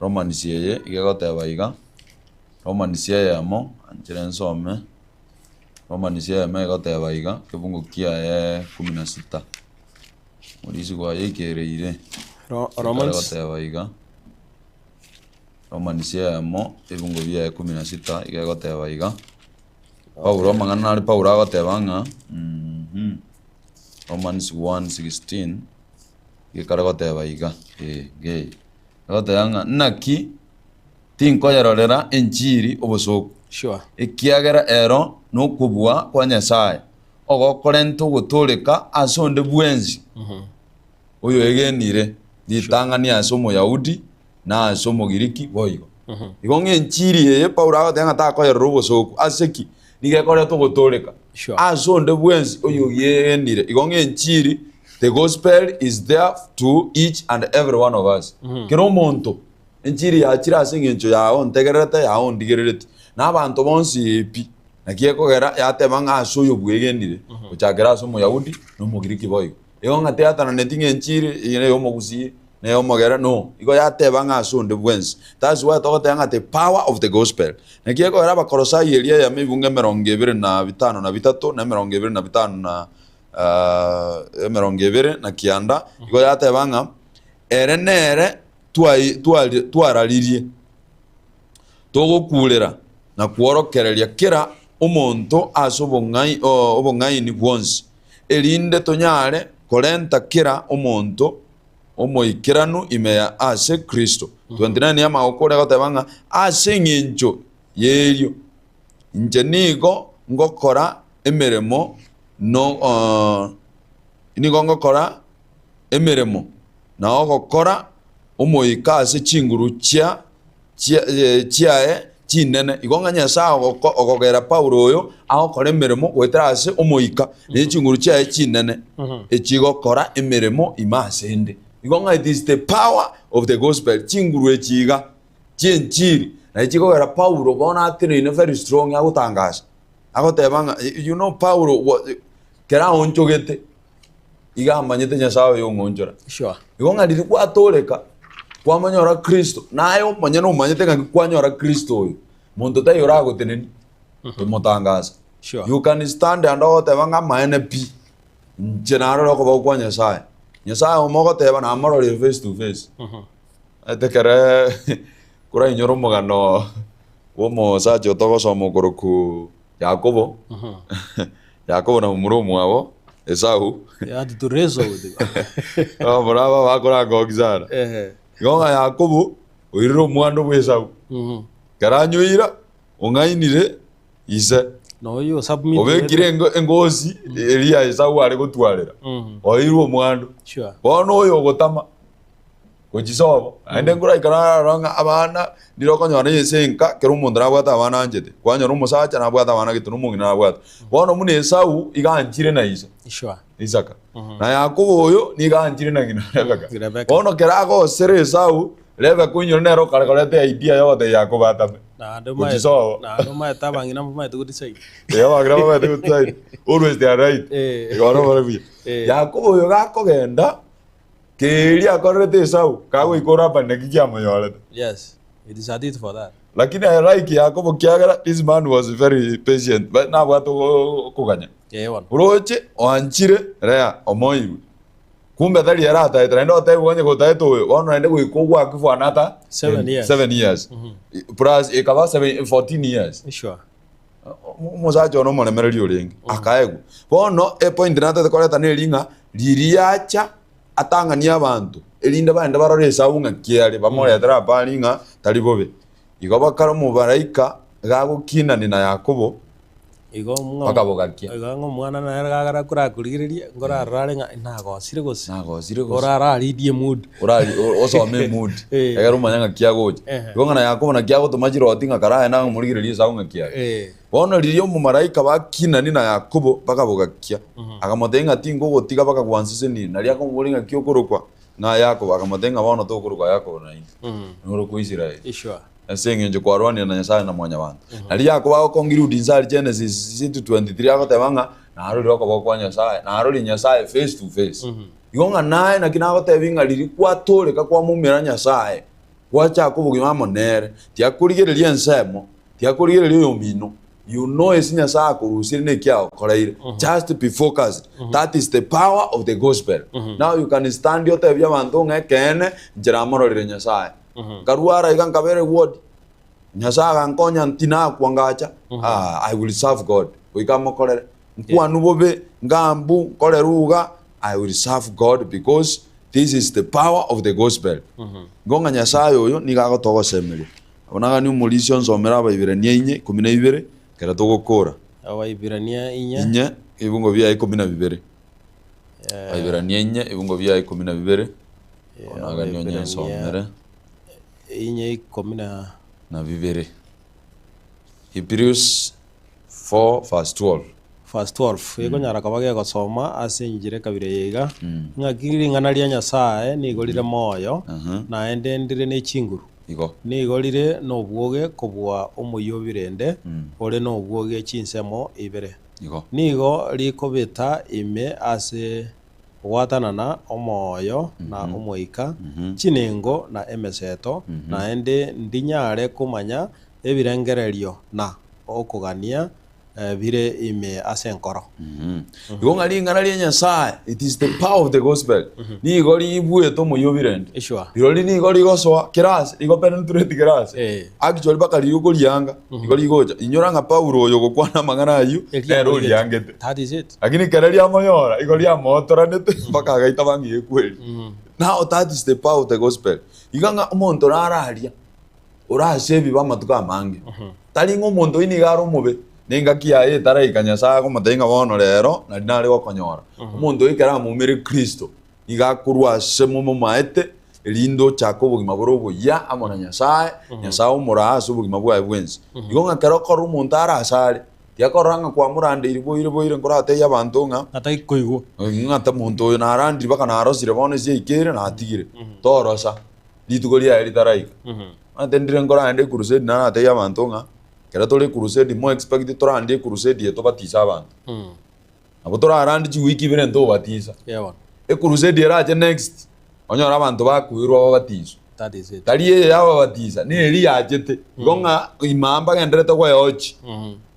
B: Romans eye, iga egoteba iga, Romans eyemo, anchera nsome, Romans eyemo egoteba iga, kebungo kiaye kumi na sita. Morisi gwayeikereire.
A: Ro-
B: Ekero
A: Romans
B: egoteba iga, Romans eyemo, ebungo biaye kumi na sita, iga egoteba iga. Paulo amang'ana nare Paulo agoteba ng'a mhm, Romans 1:16 gekare goteba iga eh, ngeye. Egoteba ng'a naki tinkoyerorera enchiri obosooku,
A: Sure.
B: ekiagera ero nokobua kwa Nyasae, ogokorenta ogotooreka ase onde bwensi oyoegenire, ritang'ani ase Omoyahudi na ase Omogiriki boigo. Igo ng'a enchiri eye Paulo agoteba ng'a takoyerora obosooku. Ase ki? Nigo ekoreta ogotooreka
A: Sure.
B: ase onde bwensi oyoyegenire. Igo ng'a enchiri, the gospel is there to each and every one of us. Kera omonto, enchiri yachire ase eng'encho yao ontegererete, yao ondigereretie, na abanto bonsi pi. Naki ekogera yateba ng'a ase oyo bwegenire, gochakera ase Omoyahudi na Omogiriki boigo. Igo ng'a teatananeti ng'a enchiri eye neya omogusii, neya omogere, no. Igo yateba ng'a ase onde bwensi. That's why togoteba ng'a the power of the gospel. Naki ekogera Abakolosai eria eyemo ebungo emerongo ebere na bitano na bitato, na emerongo ebere na bitano na emerongo ebere na kianda, igo yateba ng'a ere nere twai twari twararirie. Togokuurera na kworokereria kera omonto ase obong'aini bwonsi, erinde tonyare korenta kera omonto omoikeranu ime ase Kristo. 29 Amagoko egoteba ng'a ase engencho y'erio inche nigo ngokora emeremo no nigo ngokora emeremo na ogokora omoika ase chinguru chia chiaye chinene. Igo ng'a Nyasae ogokera Paulo oyo agokora emeremo goetera ase omoika ne chinguru chiaye chinene echigokora emeremo ime asende. Igo ng'a it is the power of the gospel, chinguru echi iga chi'enchiri nachi chikogera Paulo bono ateneine very strong agotangasa agoteba ng'a you know Paulo kera aonchogete iga amanyete Nyasae oyo ong'onchora.
A: Sure.
B: Igo ng'a riria gwatooreka, kwamonyora Kristo, naye omonyene omanyete ng'aki kwanyora Kristo oyo, monto taiyo oragotenenie komotangasa.
A: Sure.
B: You can stand and ogoteba ng'a amaene pi, inche narore okoboko kwa Nyasaye. Nyasaye omo ogoteba namororire face to face. Omanyete ekere korainyore omogano bwa omosacha otogosoma okorokwa Yakobo, Yakobo na momura omwabo Esau,
A: They had to wrestle with him.
B: abamura aba bakorangoki sana.
A: Ehe.
B: Igo ng'a Yakobo oirire omwando bwa Esau, ekero anyoira, ong'ainire ise,
A: Na oyo submit
B: obekire engo- engosi eria Esau are gotwarera, oeirwe omwando.
A: Sure.
B: Bono oyo ogotama. Gochia sobo, naende nkoraikare aroro ng'a abana ndire okonyora ase enka kera omonto nabwate abana anchete. Kwanyora omosacha nabwate abana gete na omong'ina nabwate. Bono buna Esau iga anchire na ise,
A: Sure.
B: Isaka. Na Yakobo oyo nigo anchire na ng'ina Rebeka.
A: Rebeka.
B: Bono kera agosera Esau, Rebeka oinyore nere okare koreta idea yogotebia Yakobo atame.
A: Naende
B: Gochia
A: omaete
B: sobo.
A: naende omaete abang'ina mbamaete godecide.
B: Eh, abang'ina bamaete godecide. Always they are right.
A: Eh.
B: Igo bono bare buya.
A: Eh.
B: Yakobo oyo gakogenda, Keria akorerete Esau, kagoika Labani naki kiamonyorete.
A: Yes, it is a tit for that.
B: Lakini I like Yakobo kiagera this man was very patient, but nabwate okoganya.
A: Eh, bono.
B: Oroche oanchire Lea omoirwe. Kumbe tari ere ataete naende otebiwa onye gotaete oyo bono naende goika ogwake for another
A: Seven years.
B: 7 years. Plus ekaba seven, 14 years.
A: Sure.
B: Omosacha one omoremereri orenge, akaegwa. Bono epoint natete koreta neri ng'a riria acha atang'anie abanto, erinde bagende barore Esau ng'aki are, bamoretere habari ng'a tari bobe. Igo bakare omobaraika gagokinani na Yakobo,
A: Igo ng'a
B: bakabogakia.
A: igo ng'a omwana nere gagara korakorigereria, nkorarora are ng'a nagosire gose,
B: Nagosire gose.
A: orararidie emood.
B: Orari osome emood,
A: Eh.
B: egere omanye ng'aki agocha.
A: Ehe.
B: Igo ng'a na Yakobo naki agotoma chiroti ng'a karaye namorigererie Esau ng'aki are.
A: Eh.
B: Bono riria omomalaika bakinani na Yakobo bakabogakia, akamotebia ng'a tinkogotiga bakagwansesenia. Nario akomoboria ng'aki okorokwa? Ng'a Yakobo. Akamotebia ng'a bono tokorokwa Yakobo naende, norokwe Israeli.
A: Sure.
B: Ase engencho kwarwanire na Nyasae na mwanyabanto. Nario Yakobo agoconclude inse aria Genesis 23 agoteba ng'a narorire okoboko kwa Nyasae, narorire Nyasae face to face. Igo ng'a naye naki nagotebi ng'a riria kwatoreka kwamomera Nyasae, gwachaka obogima amo nere, tiakorigereria ensemo, tiakorigereria oyomino, you know ase Nyasae akorusirie na eki agokoreire, just be focused, that is the power of the gospel. Now you can stand otebie abanto ng'a ekeene inche namororire Nyasae. Nkarwara iga nkabera eward, Nyasae agankonya ntinakwa ngacha, ah, I will serve God, goika amokorere. Nkwanwe bobe, ngambu, nkore ruga, I will serve God because this is the power of the gospel. Igo ng'a Nyasae oyo nigo agotogosemeria. Abwo naganie omorisia onsomere Abaibirania inye 12 ekero togokora.
A: Abaibirania inye.
B: Inye ebibungo biaye 12. Abaibirania inye ebibungo biaye 12. Bono naganie
A: Abaibirania
B: onyensomere.
A: inye ikomi na.
B: Na bibere. Hebrews 4 verse 12.
A: Verse 12, Ekonyara koba gegosoma ase enchera ekabira eye iga, Ng'aki ring'ana ria Nyasae nigo rire moyo, naende ndire ne chinguru,
B: Igo.
A: nigo rire nobwoge kobua omoyio o birende ore nobwoge chinsemo ibere.
B: Igo.
A: Nigo rikobeta ime ase ogwatanana omoyo na omoika, chinengo na emeseto, naende ndinyare komanya ebirengererio na okogania bire ime ase enkoro.
B: Igo ng'a ring'ana ria Nyasae, it is the power of the gospel, nigo ribuete omoyio obirende.
A: Sure.
B: Rirori nigo rigosoa kera ase, rigo penetrate kera ase.
A: Eh.
B: Actually mpaka riria okorianga, igo rigocha. Inyora ng'a Paulo oyo ogokwana amang'ana ayio, nere oriangete.
A: That is it.
B: Lakini kere riamonyora, igo riamootoranete mpaka agaita bang'e ekweri. Now that is the power of the gospel. Iga ng'a omonto nararia, ore ase ebibe amatuko amange, tari ng'a omonto oyio nigo are omobe, na engaki yaye etaraika Nyasae akomotebia ng'a bono rero nari nare gokonyora. Omonto oyio ekero amoumire Kristo, nigo akorwa ase momomaete, erinde ochake obogima bore oboyia amo na Nyasae, Nyasae omoraa ase obogima bwaye bwensi. Igo ng'a ekero okorora omonto are ase are, tiakorora ng'a kwamorandeiri boire boire nkoratebie abanto ng'a
A: Atari koigwa.
B: ng'a ta monto oyo narandire mpaka narosire bono ase yaikeire natigire. Torosa, rituko riaye ritaraika. Omanyete ndire nkorande ecrusade naratebie abanto ng'a, ekero tore ecrusade mo expect torandie ecrusade eye tobatise abanto. Nabo torarandie chiwiki ibere ntobatisa.
A: Yeah bono.
B: Ecrusade erache next, onyore abanto bakoirwa babatiswe.
A: That is it.
B: Tari eye yababatisa, neri yachete. Igo ng'a imaa mbagenderete gweochi,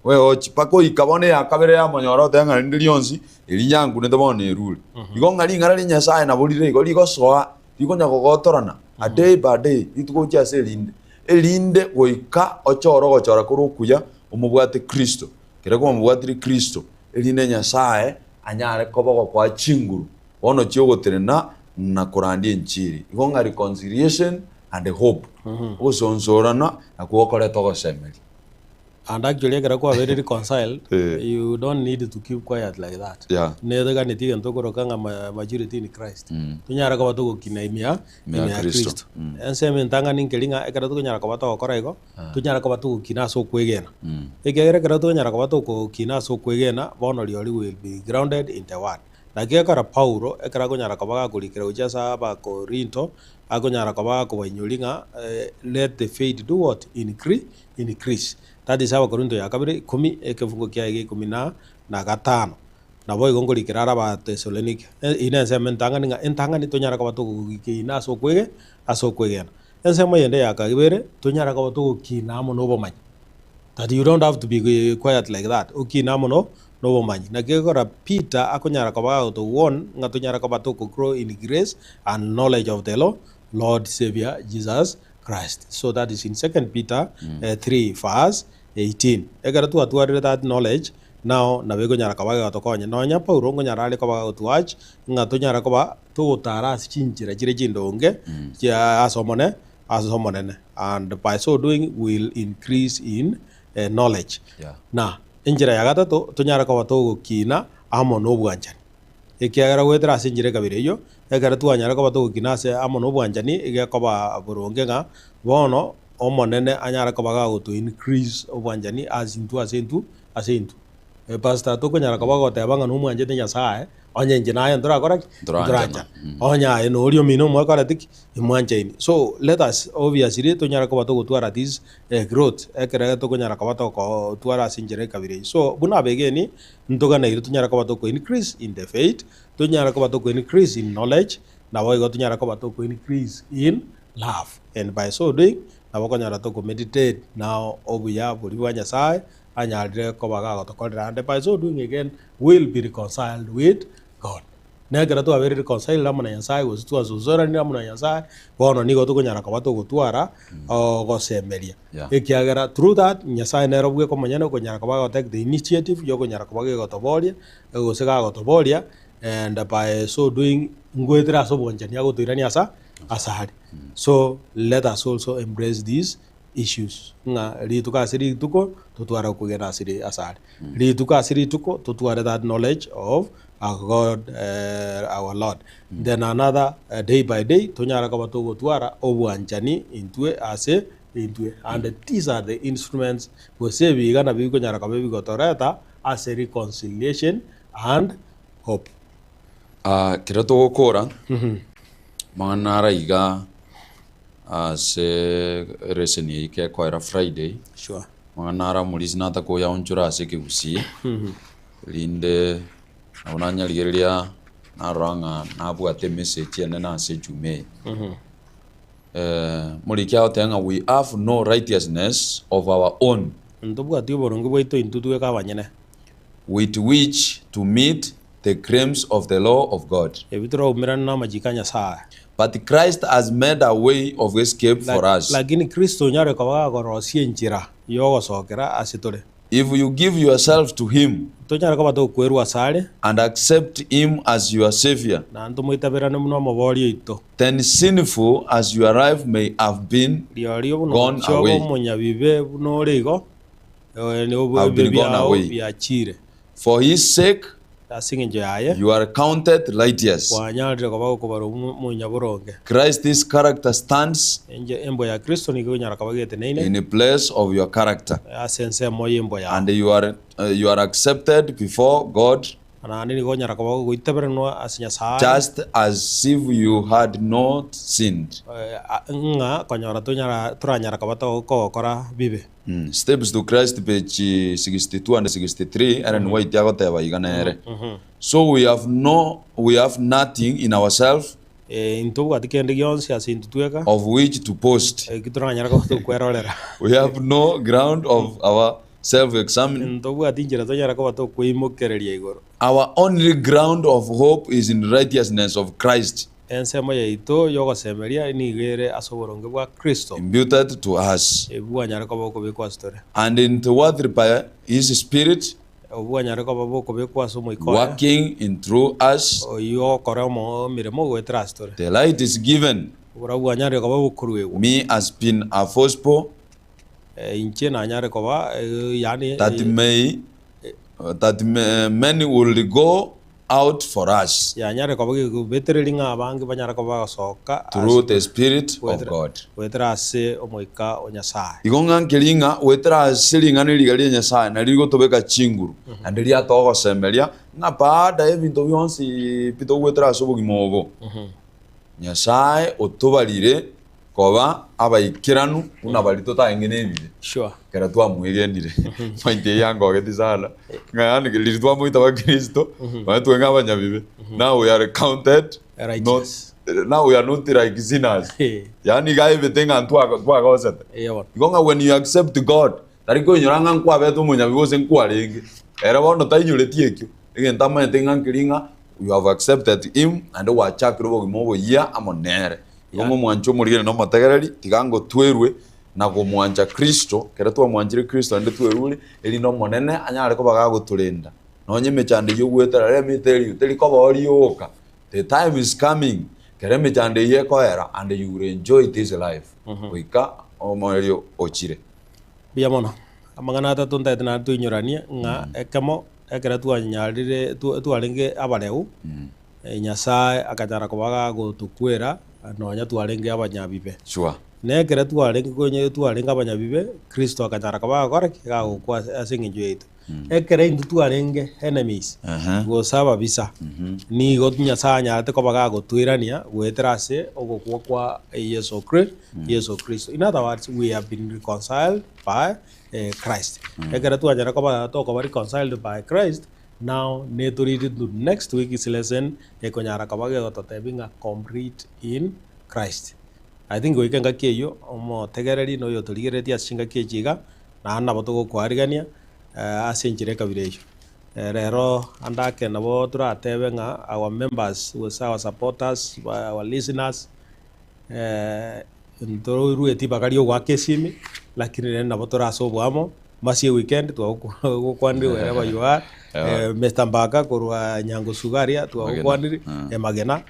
B: gweochi mpaka oika bono eya kabere yamonyora otebe ng'a rinde rionsi, eri nyankunete bono erure. Igo ng'a ring'ana ria Nyasaye nabo rire igo rigosoa, rikonya gogotorana a day by day, rituko gochia ase erinde, erinde goika ochore ogochora kore okuya omobwate Kristo. Ekero kwamobwatire Kristo, erinde Nyasaye anyare koba ogokoa chinguru bono chiogotenena na korandia enchiri. Igo ng'a reconciliation and hope, ogosonsorana nakwo gokoreta ogosemeria.
A: And actually ekero kwabeire reconciled,
B: Eh.
A: you don't need to keep quiet like that.
B: Yeah.
A: Neteganeti egento okoroka ng'a ma- maturity in Christ. Tonyare koba togokina ime ya
B: Ime ya
A: ime ya
B: Kristo.
A: Kristo. Ensemo entang'ani nkeri ng'a ekero tokonyara koba togokora igo, tonyare koba togokina ase okwegena. Ekiagera ekero tokonyara koba togokina ase okwegena, bono rirorio will be grounded in the word. Naki ekero Paulo, ekero akonyara koba gakorikera gochia ase Abakorinto, akonyara koba gakobainyoria ng'a let the faith do what? Incre increase. That is Abakorinto ya kabere ikomi, ekefungo kiaye gia ikomi na na gatano. Naboigo nkorikera are Abatesalonike. Eyio nensemo entang'ani ng'a entang'ani tonyare koba togokina ase okwege ase okwegena. Ensemo eyende ya kabere, tonyare koba togokina amo na obomanyi. That you don't have to be quiet like that, okine amo no nobomanyi. Naki ekero Peter akonyara koba agoto warn ng'a tonyare koba toko grow in grace and knowledge of the Lord, Lord Saviour Jesus Christ. So that is in Second Peter 3 verse 18. Ekero twatwarire that knowledge, now nabo ekonyara koba egotokonya. Nonya Paulo nkonyara are koba agoto urge ng'a tonyare koba togotara ase chinchera chire chindonge chia ase omone ase Omonene, and by so doing we will increase in knowledge.
B: Yeah.
A: Na enchera ya gatato tonyare koba togokina amo nobwanchani, ekiagera goetera ase enchera ekabere eyio, ekero twanyara koba togokina ase amo nobwanchani egekoba boronge ng'a bono Omonene anyare koba gagoto increase obwanchani ase intwe ase intwe ase intwe. Pastor tokonyara koba goteba ng'a nomwanchete Nyasaye, onye inche naye ntorakora ki?
B: Ntoranchana.
A: Ntoranchana. Onye aye noria omino mwakoreti ki? Imwanchaini. So let us obviously tonyare koba togotwara this growth ekere tokonyara koba togotwara ase enchera ekabira eyio. So buna abegeni ntoganeire tonyare koba toko increase in the faith, tonyare koba toko increase in knowledge, naboigo tonyare koba toko increase in love and by so doing nabo okonyora toko meditate now obuya boria bwa Nyasaye anyarire koba gagotokorera and by so doing again will be reconciled with God. Na ekero twabeire reconciled amo na Nyasaye gose twasusuranire amo na Nyasaye, bono nigo tokonyara koba togotwara ogosemeria.
B: Yeah.
A: Ekiagera through that, Nyasaye nere obweka omonyene okonyara koba agotake the initiative ya okonyara koba gegotoboria, gose gagotoboria and by so doing ngoetera ase obwanchani agotoirania asa asare. So let us also embrace this issues ng'a rituko ase rituko totware okogenda ase ri asare. Rituko ase rituko totware that knowledge of our God our Lord. Then another day by day tonyare koba togotwara obwanchani intwe ase intwe and these are the instruments gose ebiga nabio bikonyara koba ebigotoreta ase reconciliation and hope.
B: Kero togokora amang'ana ara iga Ase eleseni eyio kekoera Friday,
A: Sure.
B: amang'ana ara omorisia natakoyaonchora ase ekegusii, erinde nabo nanyarigereria narora ng'a nabwate emessage enene ase ejuma eye. Omoriki agoteba ng'a we have no righteousness of our own.
A: Ntobwati oboronge bwaito intwe tweka abanyene.
B: With which to meet the claims of the law of God.
A: Ebi toraumerane namachiko a Nyasae.
B: But Christ has made a way of escape for us.
A: Lakini Kristo onyare koba gakorosia enchera y'ogosokera ase tore.
B: If you give yourself to him.
A: Tonyare koba tokwerwa asare.
B: And accept him as your Saviour.
A: Na ntomoitaberane buna Omoboria oito.
B: Then sinful as your life may have been,
A: Rirorio buna
B: gone
A: omochie obe
B: away.
A: omonyabibe buna ore igo,
B: Have
A: ebibe
B: been gone
A: biao
B: away.
A: biachire.
B: For his sake
A: Ase engencho yaye
B: you are counted righteous.
A: kwanyarire koba gokobarwa omonyaboronge.
B: Christ's character stands
A: Enche embwa ya Kristo nigo ekonyara koba geteneine
B: in place of your character,
A: ase ensemo y'embwa yao.
B: and you are, you are accepted before God
A: Naende nigo onyara koba gogoitaberanwa ase Nyasae.
B: Just as if you had not sinned.
A: Ng'a konyora tonyara toranyara koba togokora bibe.
B: Steps to Christ page 62 and 63, Ellen White agoteba iga nere, So we have no, we have nothing in ourselves
A: Intobwati kende gionsi ase intwe tweka.
B: of which to boast.
A: Eki toranyare koba tokwerorera.
B: We have no ground of our self-examine.
A: Ntobwati inchera tonyare koba tokweimokereria igoro.
B: Our only ground of hope is in righteousness of Christ.
A: Ensemo yaito y'ogosemeria nigo ere ase oboronge bwa Kristo.
B: Imputed to us.
A: Ebi bwanyare koba bokobekwa ase tore.
B: And indwelt by His Spirit.
A: Obo bwanyare koba bokobekwa ase Omoika oye.
B: Working in through us.
A: Oyio ogokora emeremo goetera ase tore.
B: The light is given.
A: Oborabu bwanyarire koba bokoruegwa.
B: Me has been a forcible.
A: Inche nanyare koba, yaani.
B: That may, that many would go out for us.
A: Yanyare koba gekobetereria ng'a abange banyare koba bagosoka
B: Through the Spirit of God.
A: goetera ase Omoika o Nyasae.
B: Igo ng'a nkeri ng'a goetera ase ring'ana riga ria Nyasae nario rigotobeka chinguru, naende riatoa ogosemeria ng'a baada y'ebinto bionsi pi togoetera ase obogima obo, Nyasae otobarire koba abaikeranu buna baria totarenge nebibe
A: Sure.
B: ekero twamwegenire. Point eye yangogetie sana ng'a yaani riria twamoita bakristo nonya twe ng'a abanyabibe now we are counted not
A: Righteous.
B: now we are not like sinners
A: Eh.
B: yaani iga aebete ng'a ntwago twagosete.
A: Eeh bono.
B: Igo ng'a when you accept God tari koinyora ng'a nkwabete omonyabibe gose nkwarenge ere bono tainyoreti ekio egento amanyete ng'a nkeri ng'a you have accepted him naende gwachakire obogima oboyia amo nere. Igo ng'omwanche omorigeni na omotegereri, tiga ngotwerwe na komwancha Kristo, ekero twamwanchire Kristo naende twerure, erinde Omonene anyare koba gagotorenda. Nonye emechando eyio ogwetera, let me tell you, teri koba oo rioka, the time is coming, ekero emechando eyio ekoera and you will enjoy this life goika omoerio ochire.
A: Mbuya mono. Amang'ana atato ntagete naende toinyoranie, ng'a ekemo, ekero twanyarire twarenge abareu, Nyasae akanyara koba gagotokwera nonya twarenge abanyabibe.
B: Sure.
A: Na ekero twarenge konye twarenge abanyabibe, Kristo akanyara koba gakora ki? Gagokwa ase ase eng'encho yaito. Ekero intwe twarenge enemies,
B: Ehe.
A: gose ababisa, nigo Nyasae anyarete koba gagotoirania goetera ase ogokwa kwa Yeso Kri Yeso Kristo. In other words, we have been reconciled by Christ. Ekero twanyara koba tokoba reconciled by Christ, Now netoriri to next week's lesson ekonyara koba gegototebia ng'a complete in Christ. I think goika engaki eyio omotegereri na oyotorigereretie ase chingaki echi iga, naende nabo togokoarigania ase enchera ekabira eyio. Rero ande ake nabo toratebe ng'a our members gose our supporters, our listeners, Ntorueti mpaka riogoaka esimi, lakini rende nabo tore ase oboamo, masi eweekend twagokwanire wherever you are, Mister Mbaka korwa Nyangosuga aria twagokwanire, Magena,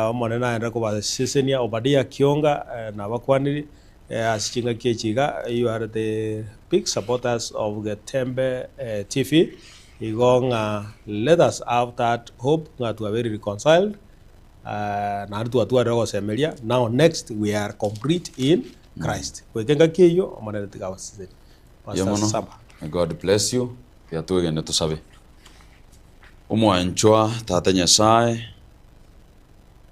A: Omonene agenderere kobasesenia, Obadia Kionga nabakwaniri ase chingaki echi iga, you are the big supporters of Getembe TV, igo ng'a let us have that hope ng'a twabeire reconciled. Naende twatwarire ogosemeria, now next we are complete in Christ. Goika engaki eyio, Omonene tiga abasesenie.
B: Mbuya
A: Pastor
B: mono.
A: Saba.
B: May God bless you. Tiga twegene tosabe. Omwanchwa Tata Nyasae,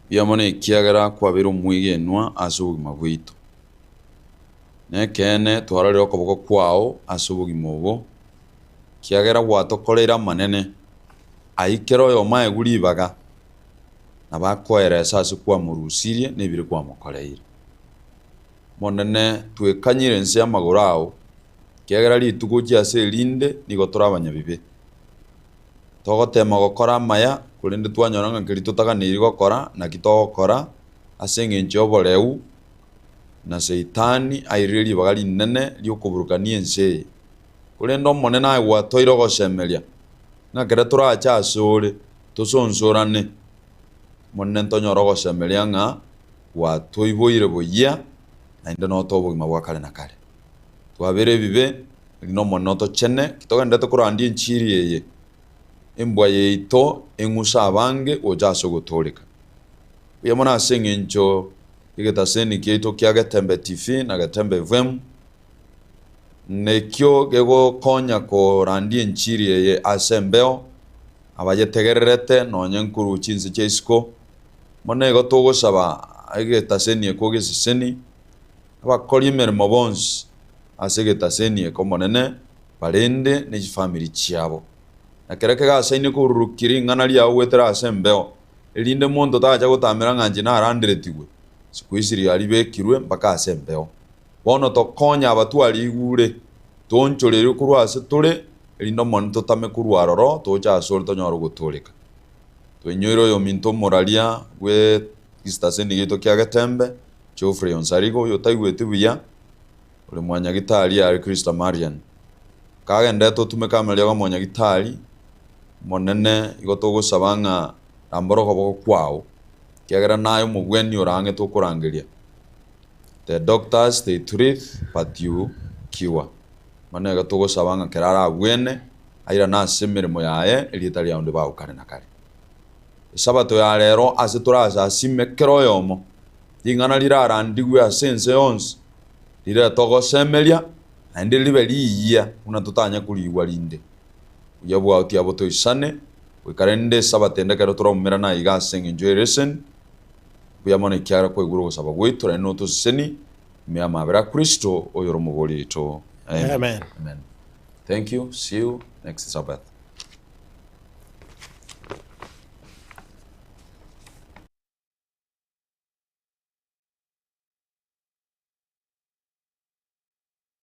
B: mbuya mono ekiagera kwabeire omwegenwa ase obogima bwaito. Nekeene twarorire okoboko kwao ase obogima obo, ekiagera gwatokoreire amanene, ayio kera oyomo aegwe ribaga. nabo akoeresa ase kwamorusirie na ebire kwamokoreire. Omonene, twekanyire inse y'amagoro ao, ekiagera rituko gochia ase erinde nigo tore abanyabibe. Togoteema gokora amaya, korende twanyora ng'a keria totaganeiri gokora naki togokora ase engencho y'oboreu, na Saitani airire ribaga rinene ri'okoburukania ense eye. Korende Omonene aye gwatoire ogosemeria, ng'a kere torache asore, tosonsorane, Omonene ntonyore ogosemeria ng'a gwatoiboire boyia, naende notoe obogima bwa kare na kare. Twabere ebibe, erinde Omonene otochene, ki togendererete korandia enchiri eye, embwa yaito eng'use abange gocha ase ogotooreka. Mbuya mono ase eng'encho y'egetaseni kiaito kia Getembe TV na Getembe FM, nekio gegokonya korandia enchiri eye ase embeo, abayetegererete nonya nkorwa chinse chia isiko, bono igo togosaba egetaseni eke ogeseseni, abakori emeremo bonsi ase egetaseni eke Omonene, barende ne chifamiri chiabo. Na kera kegasaine korurukia ring'ana riao goetera ase embeo, erinde monto tacha gotamera ng'a inche naranderetigwe, siku hizi riaribekirwe mpaka ase embeo. Bono tokonye aba twarigure, toonchorerwe korwa ase tore, erinde Omonene totame korwa aroro toche asore tonyore ogotooreka. Toinyoire oyominto omoraria bwe gistaseni giaito kia Getembe, Geoffrey Onsarigo, oyotaigweti buya, ore mwanyagitari are Christa Marian. Kagenderete otumeke amariogo amonyagitari, Omonene igo togosaba ng'a rambora okoboko kwao, ekiagera naye omobweni ore ang'e tokorangeria. The doctors they treat but you. Barikiwa. Bono iga togosaba ng'a kera arabwene, airane ase emeremo yaye, erieta riao ndibao kare na kare. Esabato ya rero ase torasasime kera oyomo, ring'ana rirarandigwe ase ense yonsi, rirete ogosemeria, naende ribe riyia buna totanya korigwa rinde. Buya bwao tiabotoisane, goika rende esabato ende ekero toraumerane aiga ase engencho y'ereseni, mbuya mono ekiagera kwaigure ogosaba gwaito naende notoseseni, ime y'amabera a Kristo oyore omobori oito.
A: Amen.
B: Amen. Thank you. See you next Sabbath.